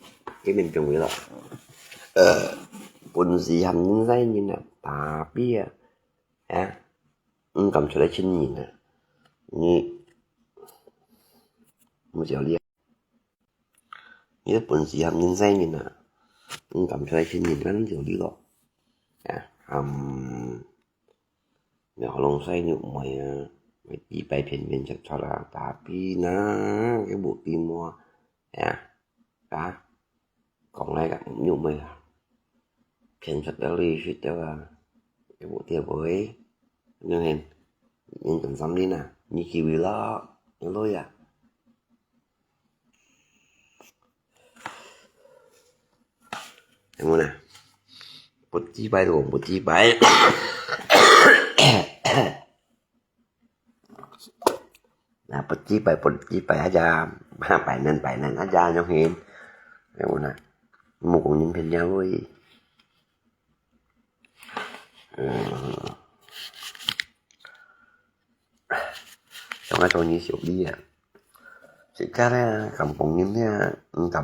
這邊中意咯。呃，本事含人細人啊，tapi啊，啊，毋敢出來親人啊。你，毋少哩啊。你个本事含人細人啊，毋敢出來親人，恁少哩咯。啊，嗯。 你好弄衰你妹啊，一擺騙騙出出啊，tapi呢，佢無地摸，呀，啊，講來个，你妹啊，騙出了你識得啊，佢無地摸，你看，你等三年啊，你機會咯，你累啊。 有無呢？不知擺就講不知擺。啊，不知擺，不知擺，啊，這，擺爛，擺爛，啊，這，樣形。有無呢？無講人騙人喂。嗯。像𠊎做你小弟啊，自家呢，敢幫人呢，毋敢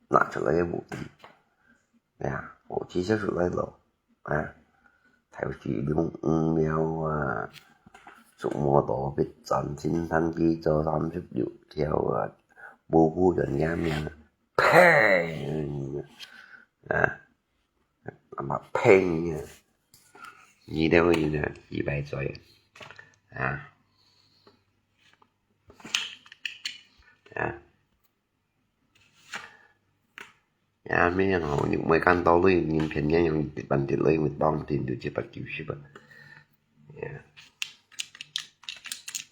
拿出來个武器。哎呀，武器就出來咯，啊，頭時用五秒啊，捉摩托逼戰，偵探機做三十六條啊，保護人家命，砰！啊，那麼砰啊，你都會呢，一百歲啊，啊。 呀，咩樣吼，你毋會看到你人騙人用一萬跌落，會當跌到七八九十啊。呀。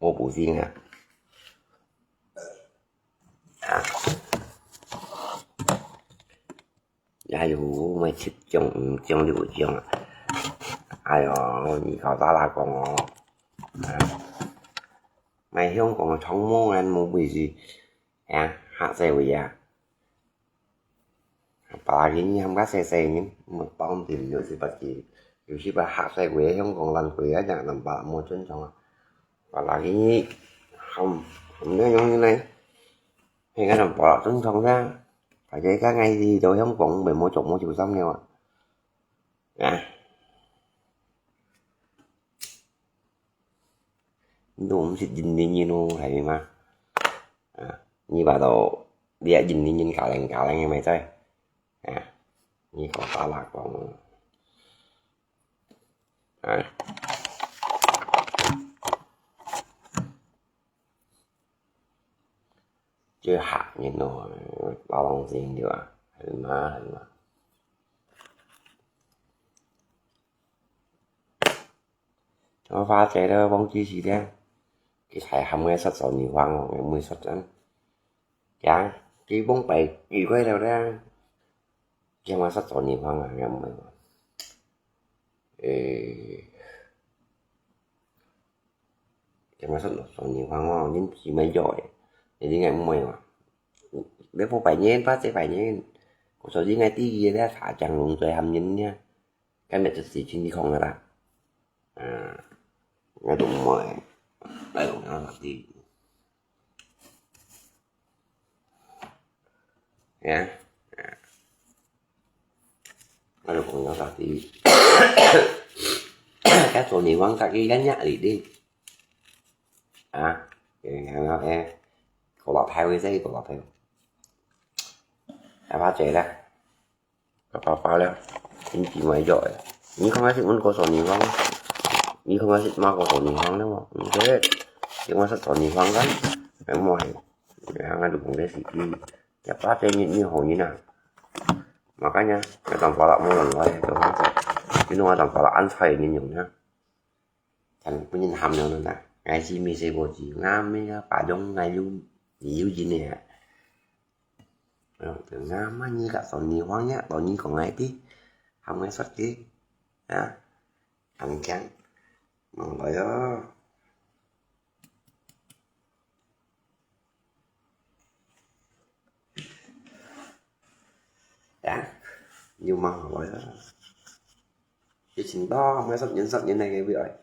無補丁啊。啊，也有乜七張、五張、六張啊。哎喲，你搞啥啦講哦？啊，買香港个長毛人無位置，啊，嚇死我呀！ Apalagi你喊个細細人，莫放定六十八支，六十八下細个香港爛鬼啊，正能把無正常啊。Apalagi你喊，喊那樣呢，那个能把正常啊。大家看，哎，你到香港，没莫做莫就上了啊。啊。 你都毋識印尼人咯，係嘛？啊，你話到，你也印尼人，加零加零个，咪在？啊，你講啥啦講？啊，就嚇人咯，老老實實啊，係嘛，係嘛。 我花姐都忘記時間，佢還喊𠊎食少年黃哦，𠊎毋會食真。呀，佢忘記幾塊了咧，佢喊𠊎食少年黃啊，𠊎毋會。誒，佢喊𠊎食少年黃哦，恁時乜有誒，你應該毋會嘛？你不拜年，花姐拜年，我說應該第一个茶江龍最喊人呢。 該乜就係盡力講个啦。嗯，𠊎都毋會，𠊎都毋會話知。呀，𠊎都毋會話知。該做你講自己个壓力哩。啊，然後誒，過落排位再過落排位。哪怕醉了。 爸爸了，天氣乜熱誒。你看下識問過少年黃，你看下識罵過少年黃了無？毋識，識問識少年黃个，仰無係？仰啊，就講這時機，一百隻你你好人啊？Makanya，該當法律無人來，就講，你弄該當法律安排你用呢？ Kan分人喊了呢，𠊎係咪係無知，𠊎乜个把中𠊎有，你有人呢。啊，𠊎乜你个少年黃呀，到你講𠊎知，喊𠊎說个，啊，很強，忙來哦。 呀，又忙好了。疫情到，買十年、十年那个未来。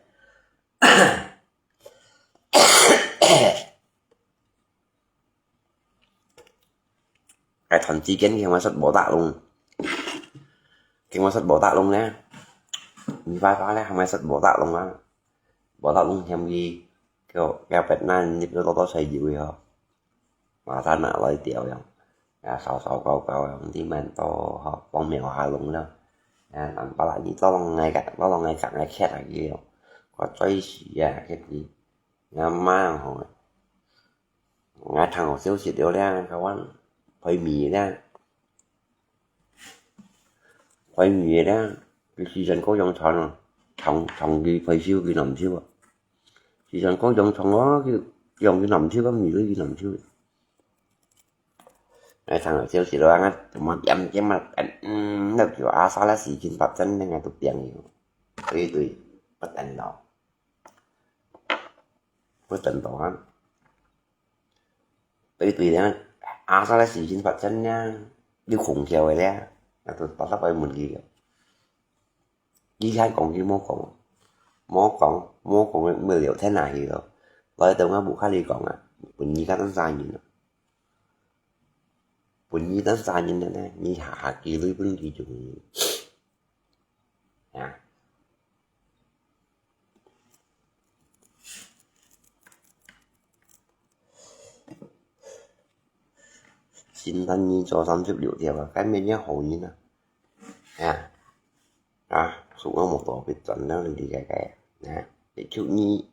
哎，團之間，佢話食無打龍，佢話食無打龍呢。你爸爸呢，係咪食無打龍啊？無打龍嫌佢，叫，叫別人，你不要多多吹牛哦。 Masa nak來調樣，也燒燒搞搞樣，毋知蠻多吼，放廟下弄了。啊，南北啦，你到攏愛个，到攏愛講个客啊，佢哦，我最時啊，客佢，也蠻好个。𠊎聽好消息了咧，佢講，開米咧。 開米个啦，佢時常過用長哦，長，長期開銷佢難收啊。時常過用長哦，佢用佢難收啊，米佢難收。哎，聽了消息了，啊，怎麼點點啊，嗯，那就阿沙拉時間發展，那個都變了，對對，不等了，不等到啊。 對對咧，阿沙个事情發生咧，有空調个咧，啊，都巴拉拜問佢个。佢還講佢無講，無講，無講，無聊天下去咯。來到𠊎屋下裡講啊，分你个當啥人啊？分你當啥人了呢？你下下寄鐳分佢就，啊。 聖誕節做三十六條啊，該乜係好人啊。啊，啊，所以我無特別轉到你个个，啊，你就你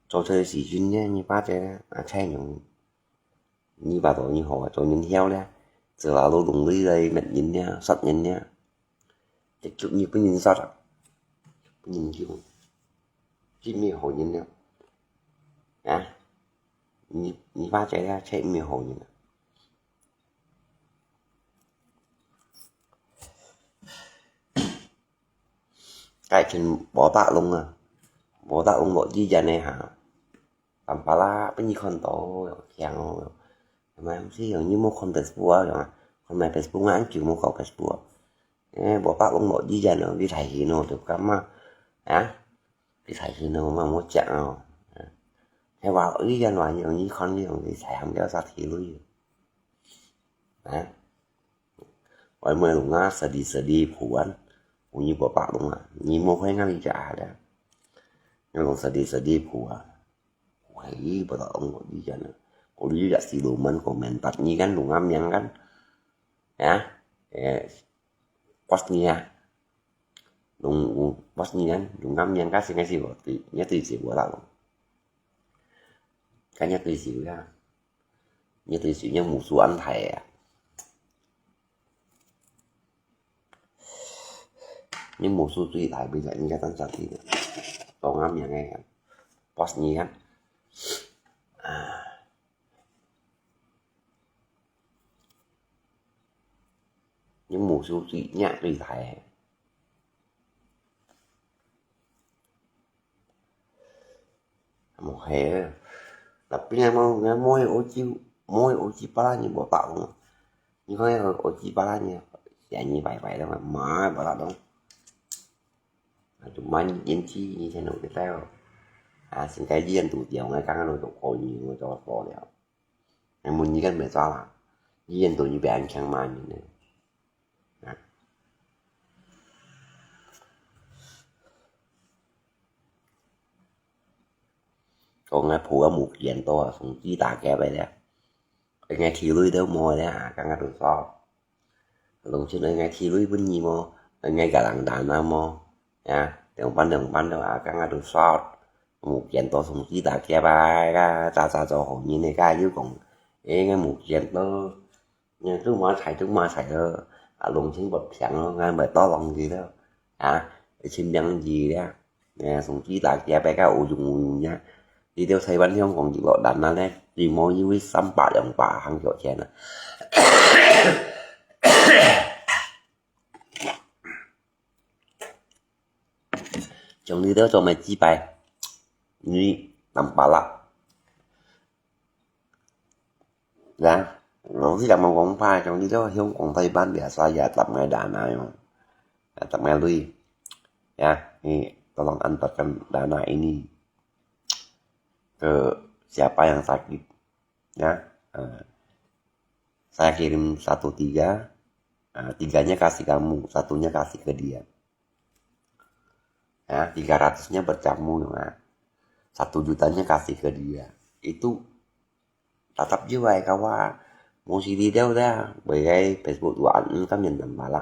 做這个事情呢，你把這个啊，才能，你把做你好啊，做人曉咧，做老老弄你來滅人咧，殺人咧。 直接你分人殺啊，分人救，真係好人了。啊，你，你爸姐个切毋係好人啊。該群無打攏啊，無打攏落地人个哈，淡薄啦，分你看到，強哦。係咪？毋係用你無看Facebook啊，用啊，看my Facebook啊，恁久無搞Facebook啊。誒，無打攏落地人哦，你大錢哦，就感覺啊，你大錢哦，嘛無食哦。係話，你人話用你看，你用你大喊叫啥體會？啊？ Wai muai lùng á, sedih-sedih phuan. Bunyi bapa lùng á, ni mo khuai ngan li ja ada. Ngan lùng sedih-sedih phuan. Wai, bapa lùng ko di jan. Ko li ja si luman ko mentat ni kan lùng á miang kan. Ya. Eh, pas ni ya. Lùng, pas ni kan, lùng á miang kan, singai si bapa. Nya tu si bapa lùng. Kan nya tu si ya. Nya tu si nya musuh an thai ya. Nya musuh tu thai bi nya nya tan sa ti. Tong am yang ai. Pas ni kan. Nya musuh tu nya tu thai. Mô hè, tapi ngai mô, ngai mô he ô chi, mô he ô chi pala ni bô tak lô. Ni koi ô chi pala ni, ya ni bai bai dong, ma pala dong. Cuma ni yên chi ni chen nô ke tai. A, sing kai yên tu tiao ngai kang nô tu ko ni nô tu ko liao. Ngai mun ni kan me sa la. Yên tu ni be an kiang ma ni ne. Ko ngai phu a mu kian to a, sung chi ta ke bai le. Ngai thi lui deu mo le a, ka ngai tu so. Lung chin ngai thi lui bun ni mo, ngai ka lang dan a mo. Ya, deng pan deng pan deu a, ka ngai tu so. Mu kian to sung chi ta ke bai ka, cha cha cho ho ni ne ka yu kong. E ngai mu kian to. Nè, tu ma chai, tu ma chai lo. A, lung chin bot piang lo, ngan bai to long ji lo. A, chin piang ji lo. Nè, sung chi ta kia bai ka u yung u yung nya. Đi theo Sài Gòn Hồng Kông đi lo đàn na nè. Đi mua như với sắm bạc dòng bạc hàng kiểu chén à. Chồng đi theo cho mày chi bài. Ni, tắm bả lạ. Ya, ngau si lam mong kong pa, trong di to hiong kong Tây Ban biasa ya tap ngai dana yo. Ya, tap ngai lui. Ya, ni tolong antarkan dana ini ke siapa yang sakit. Ya, eh, saya kirim satu tiga, eh, tiganya kasih kamu, satunya kasih ke dia. Ya, tiga ratusnya buat kamu, ya. Satu jutanya kasih ke dia. Itu tatap jua ai kawa. Mô si đi deu da, bai gai Facebook tu an, mm, kam yan tam ba la.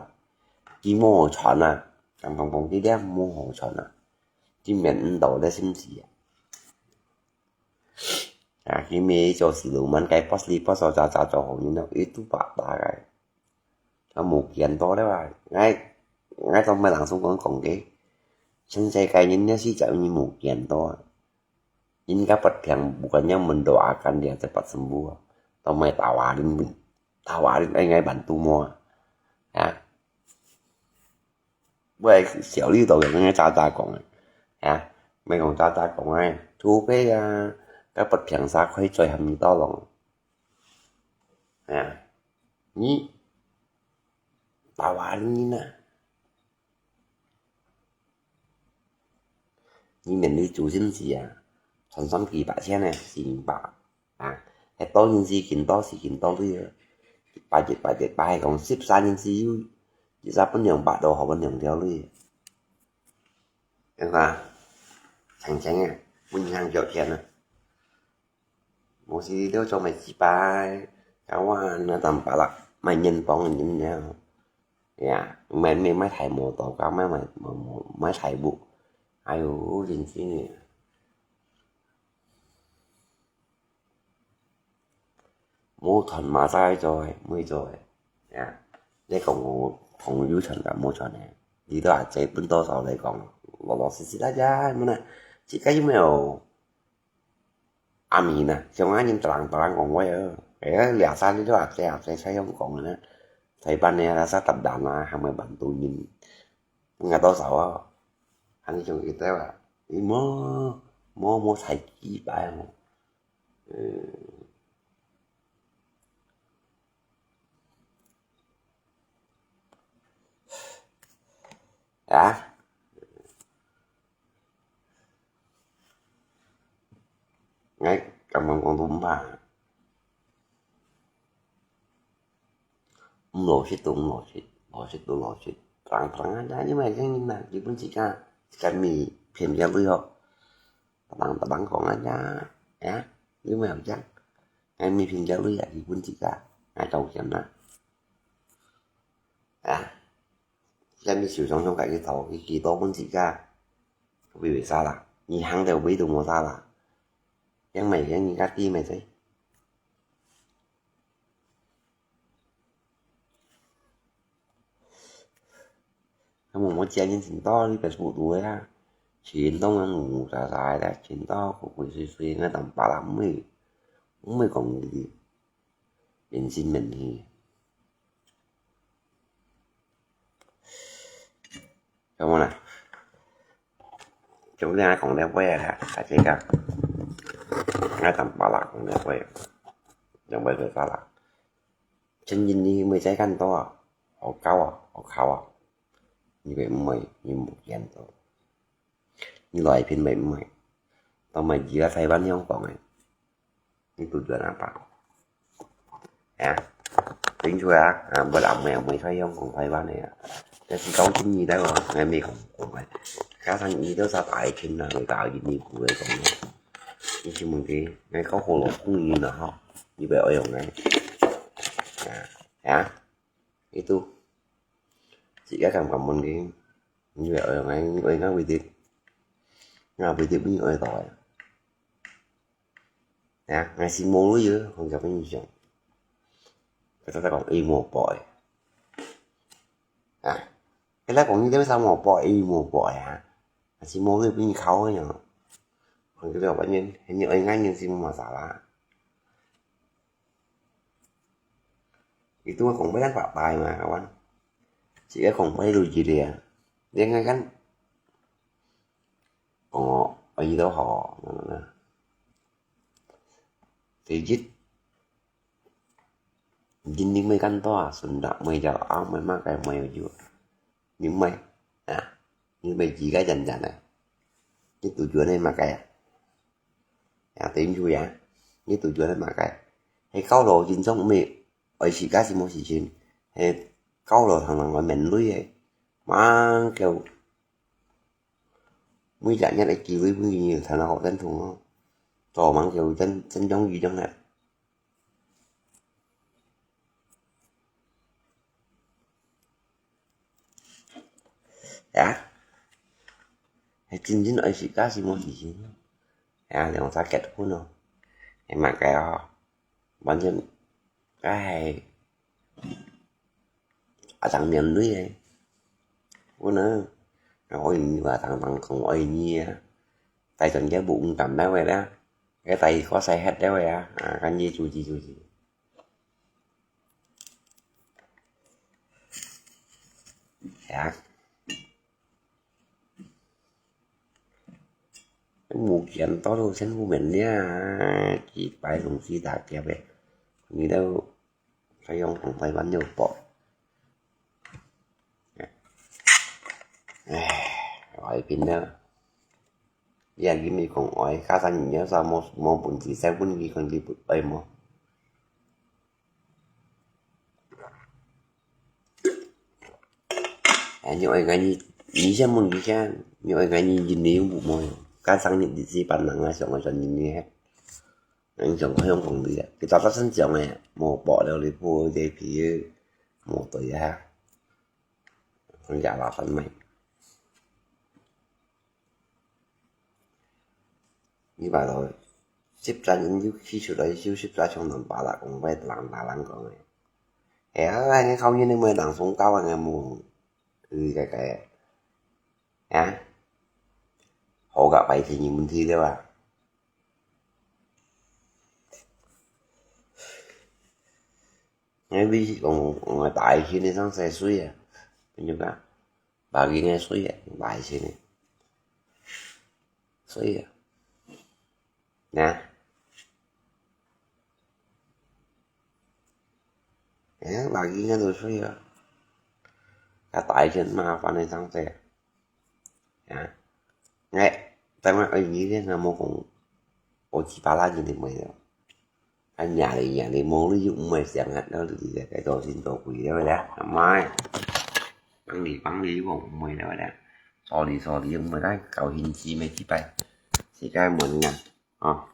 Ki mô chọn à, kang kong kong đi deu mô hô chọn à. Ki miền Ấn Độ deu sim si à. À, ki mê cho si lu man gai post li post cho cha cha cho hô ni no, itu ba ta gai. Nó mù kiên to đấy ba. Ngai, ngai tao mai lăng sung kong kong ke. Sen sai kai nin ne si chau ni mù kiên to. Nin ka pat piang bukan yang mendoakan dia cepat sembuh. Tao mai tawarin bin. Tawarin ai ngai bantu mo. Ya. Bai siao liu tau yong ngai cha cha kong. Ya. Mai kong cha cha kong ai. Thu ke ya. Ka pat piang sa khoi choi ham ni tao long. Ya. Ni. Tawarin ni na. Ni miền đi chu sin si à. Chọn sắm kỳ bạ chen này, xin bạ. À, hết to sin si kin to si kin to đi. Ba jet ba jet ba hai kong sip sa sin si yu. Chỉ sa pun yang ba do ho pun yang theo đi. Em à. Chang chang à. Pun yang kiểu chen à. Mô si deu cho mai chi bai, ka wa na tam pa la, mai nyen pong nyen neo. Ya, mai mai mai thai mô to, ka mai mai mai mai thai bu. Ai yu, jin jin ni. Mô thon ma sai choi, mui choi. Ya, lê kong mô thong yu chon ka mô chon ne. Đi to a chai pun to sao lê kong, lo lo si si la ja, mô na, chi ka yu mèo. 阿明啊，像恁樣突然突然講話啊，哎呀，掠煞你都啊，這啊，這採訪講个呢，台灣个啊，煞突然啊，還會蠻多人，應該多少啊，還像佢兜啊，你莫莫莫太奇怪哦，嗯，啊。 𠊎感覺講都毋怕，毋老實都毋老實，老實都老實，平平啊，因為恁樣啊，基本自家，自家咪騙佢鐳哦，逐人逐人講啊呀，哎呀，因為有樣，𠊎咪騙佢鐳啊，基本自家，𠊎做啥啊？啊，啥物受傷傷家己討，佢幾多分自家，為為啥啦？你行到尾都無啥啦，樣咪樣人家知咪知？ 啊，無無遮人真多，你Facebook肚个啊，全攏人烏烏沙沙个啦，真多鬼鬼祟祟，𠊎當巴拉毋會，毋會講佢，面心面氣。有無啦？就恁樣講了尾啊，大家講，𠊎當巴拉講了尾，講尾就巴拉。 真正你毋會再看到啊，學校啊，學校啊，你會毋會，你無見到。你來片會毋會，到尾而家台灣香港个，你都遠啊吧？啊，頂出啊，啊，無人會，會在香港台灣个啊。但是講真，你來講，𠊎毋講，講个，加上你都係大群啊，會打印你不會講个。你去問佢，𠊎講好老公人啊吼，你會愛用个。啊， 啊，itu，自家敢敢問佢，你會愛用，愛愛愛會得，愛會得，你愛到个。啊，𠊎係無鐳个，講甲分你想。佢就講，伊無報个。啊，佢來講，你這邊啥無報，伊無報个啊？還係無鐳分你考个呀？講佢這個反正，你愛眼睛係無啥啦。 Itu講話白白嘛，kawan。自家講話都一樣，你看看，哦，耳朵好，第一，人你毋會看到啊，順達毋會，隻鴨毋會，麼个毋會有，你毋會啊，你毋會自家真真个，你都做你麼个啊？ 啊，等於啊，你都做得麼个？係教路真正毋係愛自家係無事情，係教路通通愛面對个，吂叫每隻日个機會分佢，通通好認同哦，做吂叫真真中意中个。 呀，係真正愛自家係無事情。呀，兩儕結婚哦，係麼个哦？反正，唉，啊，當面對个。我呢，愛你啊，當當講愛你啊，大陣个無勇敢了个啦，个大個細忒了个啊，啊，跟你注意注意。 呀，無見到都真無面了，幾擺東西打劫个，你都還用講台灣有報。唉，我一邊呢，你也跟你講，我家產你要啥無無本事，再問你講你不愛無？ 哎，你愛𠊎你，你先問佢先，你愛𠊎你，你又無無用，加上你，你這班人啊，想愛賺你，你還，你想看用講你啊，佢早早先講个，無報了你，破這皮，無對啊，人家老闆買。 你話到，十隻人有企出來，有十隻像兩把啦，講話人打人講个。哎呀，你考驗你們人送高啊，無，你个个，啊，好个白天有問題了啊。𠊎比講，𠊎大一歲个生細歲啊，你看，八斤个歲啊，大一歲个，歲啊，啊，哎呀，八斤个都歲啊，啊，大一歲麻煩个生細啊。 啊，𠊎，但係愛你咧，那麼講，我幾百啦，你都沒有。啊，伢哩，伢哩，無你就毋會想啊，那你這个做心做鬼了咧，阿媽，幫你，幫你，我毋會了咧，sorry，sorry，毋會，該高興死咩幾擺，自家問啊，哦，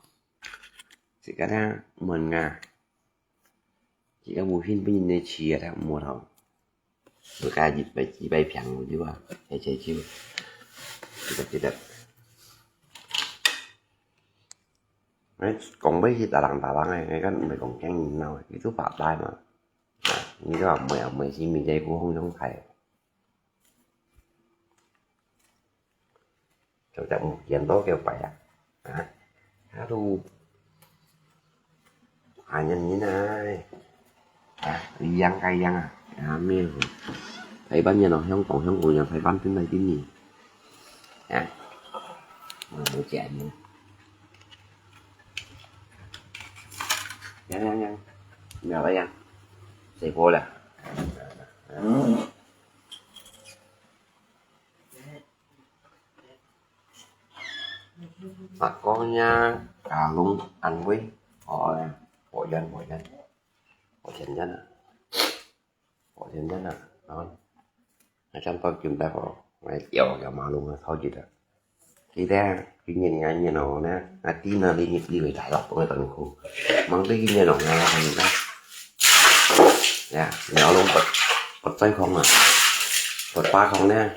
自家咧問啊，自家無興分人哋試啊，無好。 自家一擺，一擺平就啊，切切手，記得，記得。哎，講話係打人打人个，哎，毋係講驚人鬧个，佢都發呆嘛。啊，你都話毋會，毋會，係面對股風中開。 就隻目鏡都叫白啊，啊，啊都，啊，人人啊，啊，一樣該樣啊，啊，咩，台灣人咯，香港，香港人，台灣真係真人，啊，啊，無錢呢，樣樣樣，苗一樣，死過了。 法官呀，家龍安慰，哦，法院，法院，法院人啊，法院人啊，然後，那像到今天哦，來搖搖馬路啊，超級的。記得啊，今年，今年哦，那，那地呢，你，你會大到不會等苦，忙得今年哦，那，那，那，呀，你要弄不，不在空啊，不罢工呢。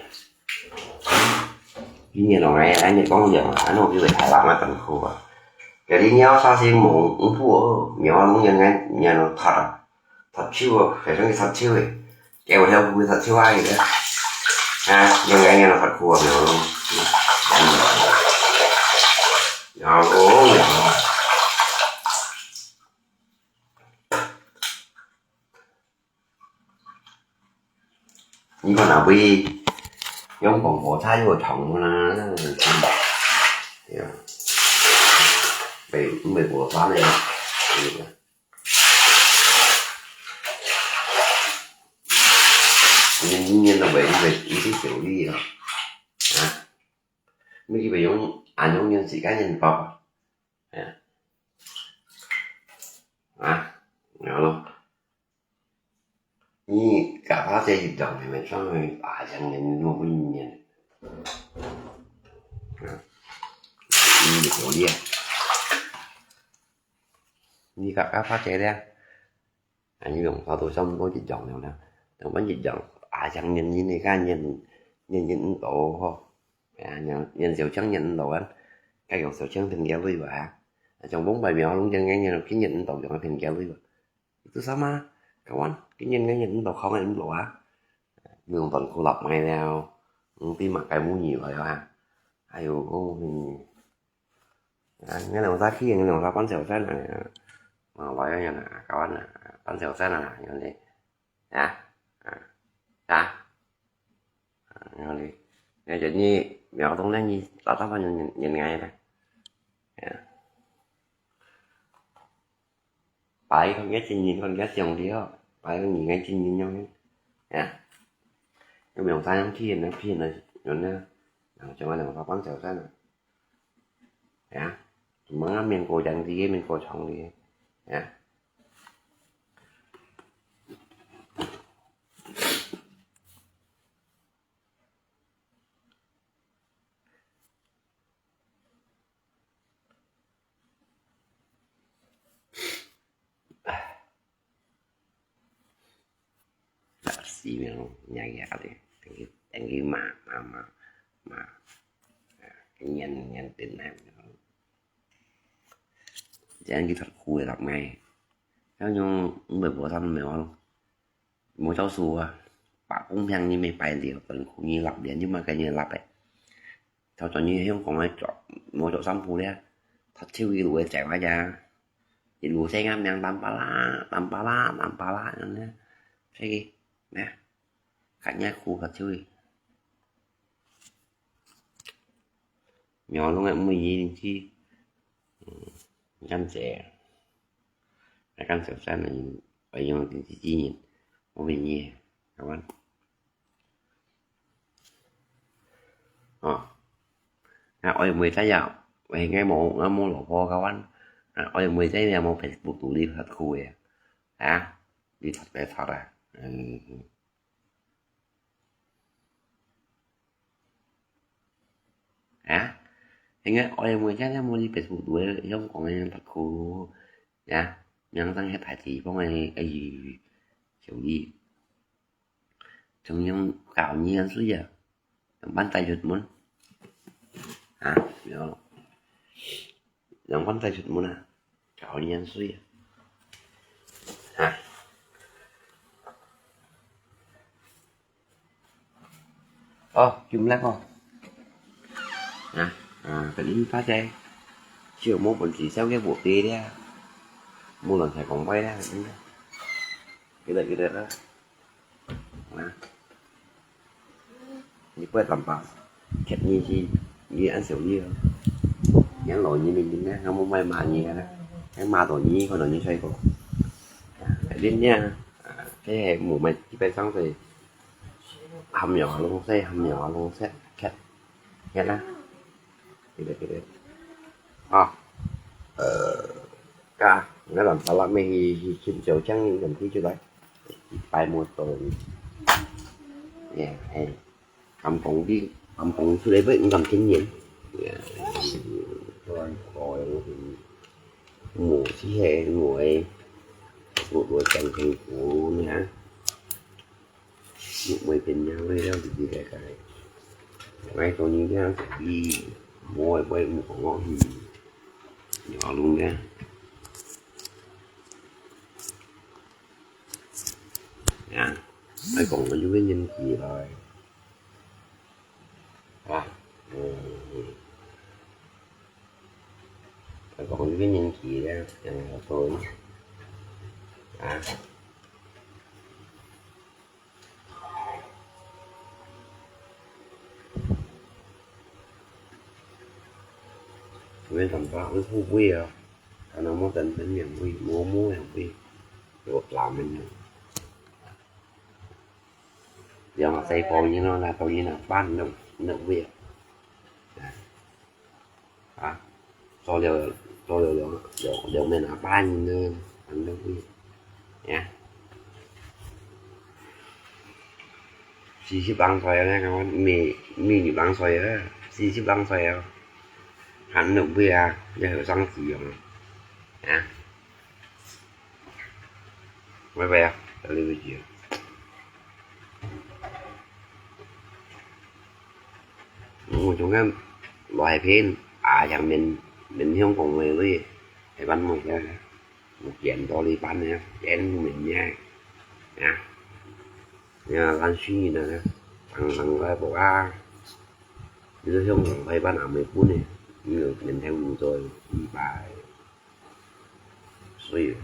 今年咯，哎，哎，你講樣啊，恁樣就會大人啊，辛苦啊。今日你要啥事無，毋好哦，你要弄樣个，你要弄踢啊，踢球哦，非常个踢球誒，叫我曉不會踢球啊，佢个，啊，樣个，樣个踢球啊，你要弄，嗯，然後，然後。 你看啊，會用廣播茶又有糖啦，對啊，袂，袂過酸个，對啊。你，你，你都袂，你袂，你去修理啊？啊？你去袂用，恁樣用自家人包啊？哎呀。啊？然後咯。 你家爸這一種係咪算係八十年、六十年？啊，你有道理啊。你家家爸這咧，啊，你用法都差不多一樣了啦。但阮一樣，八十年以內个人，人人都好，啊，人，人小強人老啊，該用小強騙佢鐳吧，啊，像往擺苗龍這樣人，騙人都用騙佢鐳吧。 都sama，kawan，今年个人都考个毋落啊，用短褲落埋了，毋知麼个母語來啊，哎喲，講，啊，你兩儕去，你兩儕半小時啊，啊，來啊，啊，kawan啊，半小時啊，樣呢，啊，啊，啊。 啊，然後呢，然後就你苗東呢，你打打扮人，人，人來了。啊。擺看个真人，看个像的哦，擺看人个真人樣的。啊。有沒有三樣騙人，騙人，人呢？然後就兩個半小時了。 呀，麼个面過長个，面過長个，呀。死命，日日个咧，等佢，等佢罵，罵，罵，罵，啊，念，念等下。這樣佢脫褲个落來，像樣毋會無衫無咯，無著數啊，把公平你沒擺了，等褲你落了，你嘛跟人落个。 頭先你香港个著，無著衫褲咧，踢球佢就會走啊呀。一路聲啊，名當巴拉，當巴拉，當巴拉，恁呢，所以，咩，看人家哭个就會。苗龍个每日去，嗯，感謝，感謝山人，愛用自己人，我们也，台湾。 哦，啊，愛妹仔呀，我應該無，我無老婆个話，啊，愛妹仔也無Facebook獨立發哭个，啊，你發白發啊，嗯，啊，應該愛妹仔也無你Facebook獨立，香港个發哭，啊，明星係大地方个，哎，小弟。 中央搞年歲啊，兩萬載出門。啊，有，兩萬載出門啊，搞年歲啊。啊。哦，金力哦。啊，啊，肯定發財，只有無本事，少个無地了，無人才講話了，肯定。記得，記得啊。 啊，你不會坦白，確認是你恁少你哦。人老人的人呢，他們賣罵你啊，還罵到你，可能你衰過。啊，恁樣啊，啊，這係無賣幾百上歲，含有啊，攏衰，含有啊，攏衰，確，確啦。 記得，記得。啊，呃，該，𠊎同爸爸姆去，去尋小強，佢就來，一擺無到。呀，嘿，敢講你，敢講出來，毋敢承認。呀，當然，無，只係我，我，我真辛苦呢。 會變樣个了，就是該个。𠊎做人這樣子，無會，會，毋講我，嗯，有路个。呀，𠊎講𠊎這個年紀了，啊，嗯，𠊎講這個年紀了，嗯，做，啊。 Wen tampa wen hu bui a, kana mo tan tan yang bui, mo mo yang bui, yo la men yang. Yang a sai pong ni no, na pong ni na pan no, no bui a. 啊，做了，做了兩，兩，兩面啊，半年呢，還能會，呀。四十零歲了，𠊎講，毋係，毋係二十零歲了，四十零歲了，還能會啊，這後生仔哦，啊。 拜拜啊，到這位止啊。我中間來片啊，像面，面向講話位，係辦麼个？有見到你辦呢，見面呢，啊，你看，咱水人啊，當當个不啊，你就向講話辦啊，沒分呢，你有面頭有做，一百。 所以，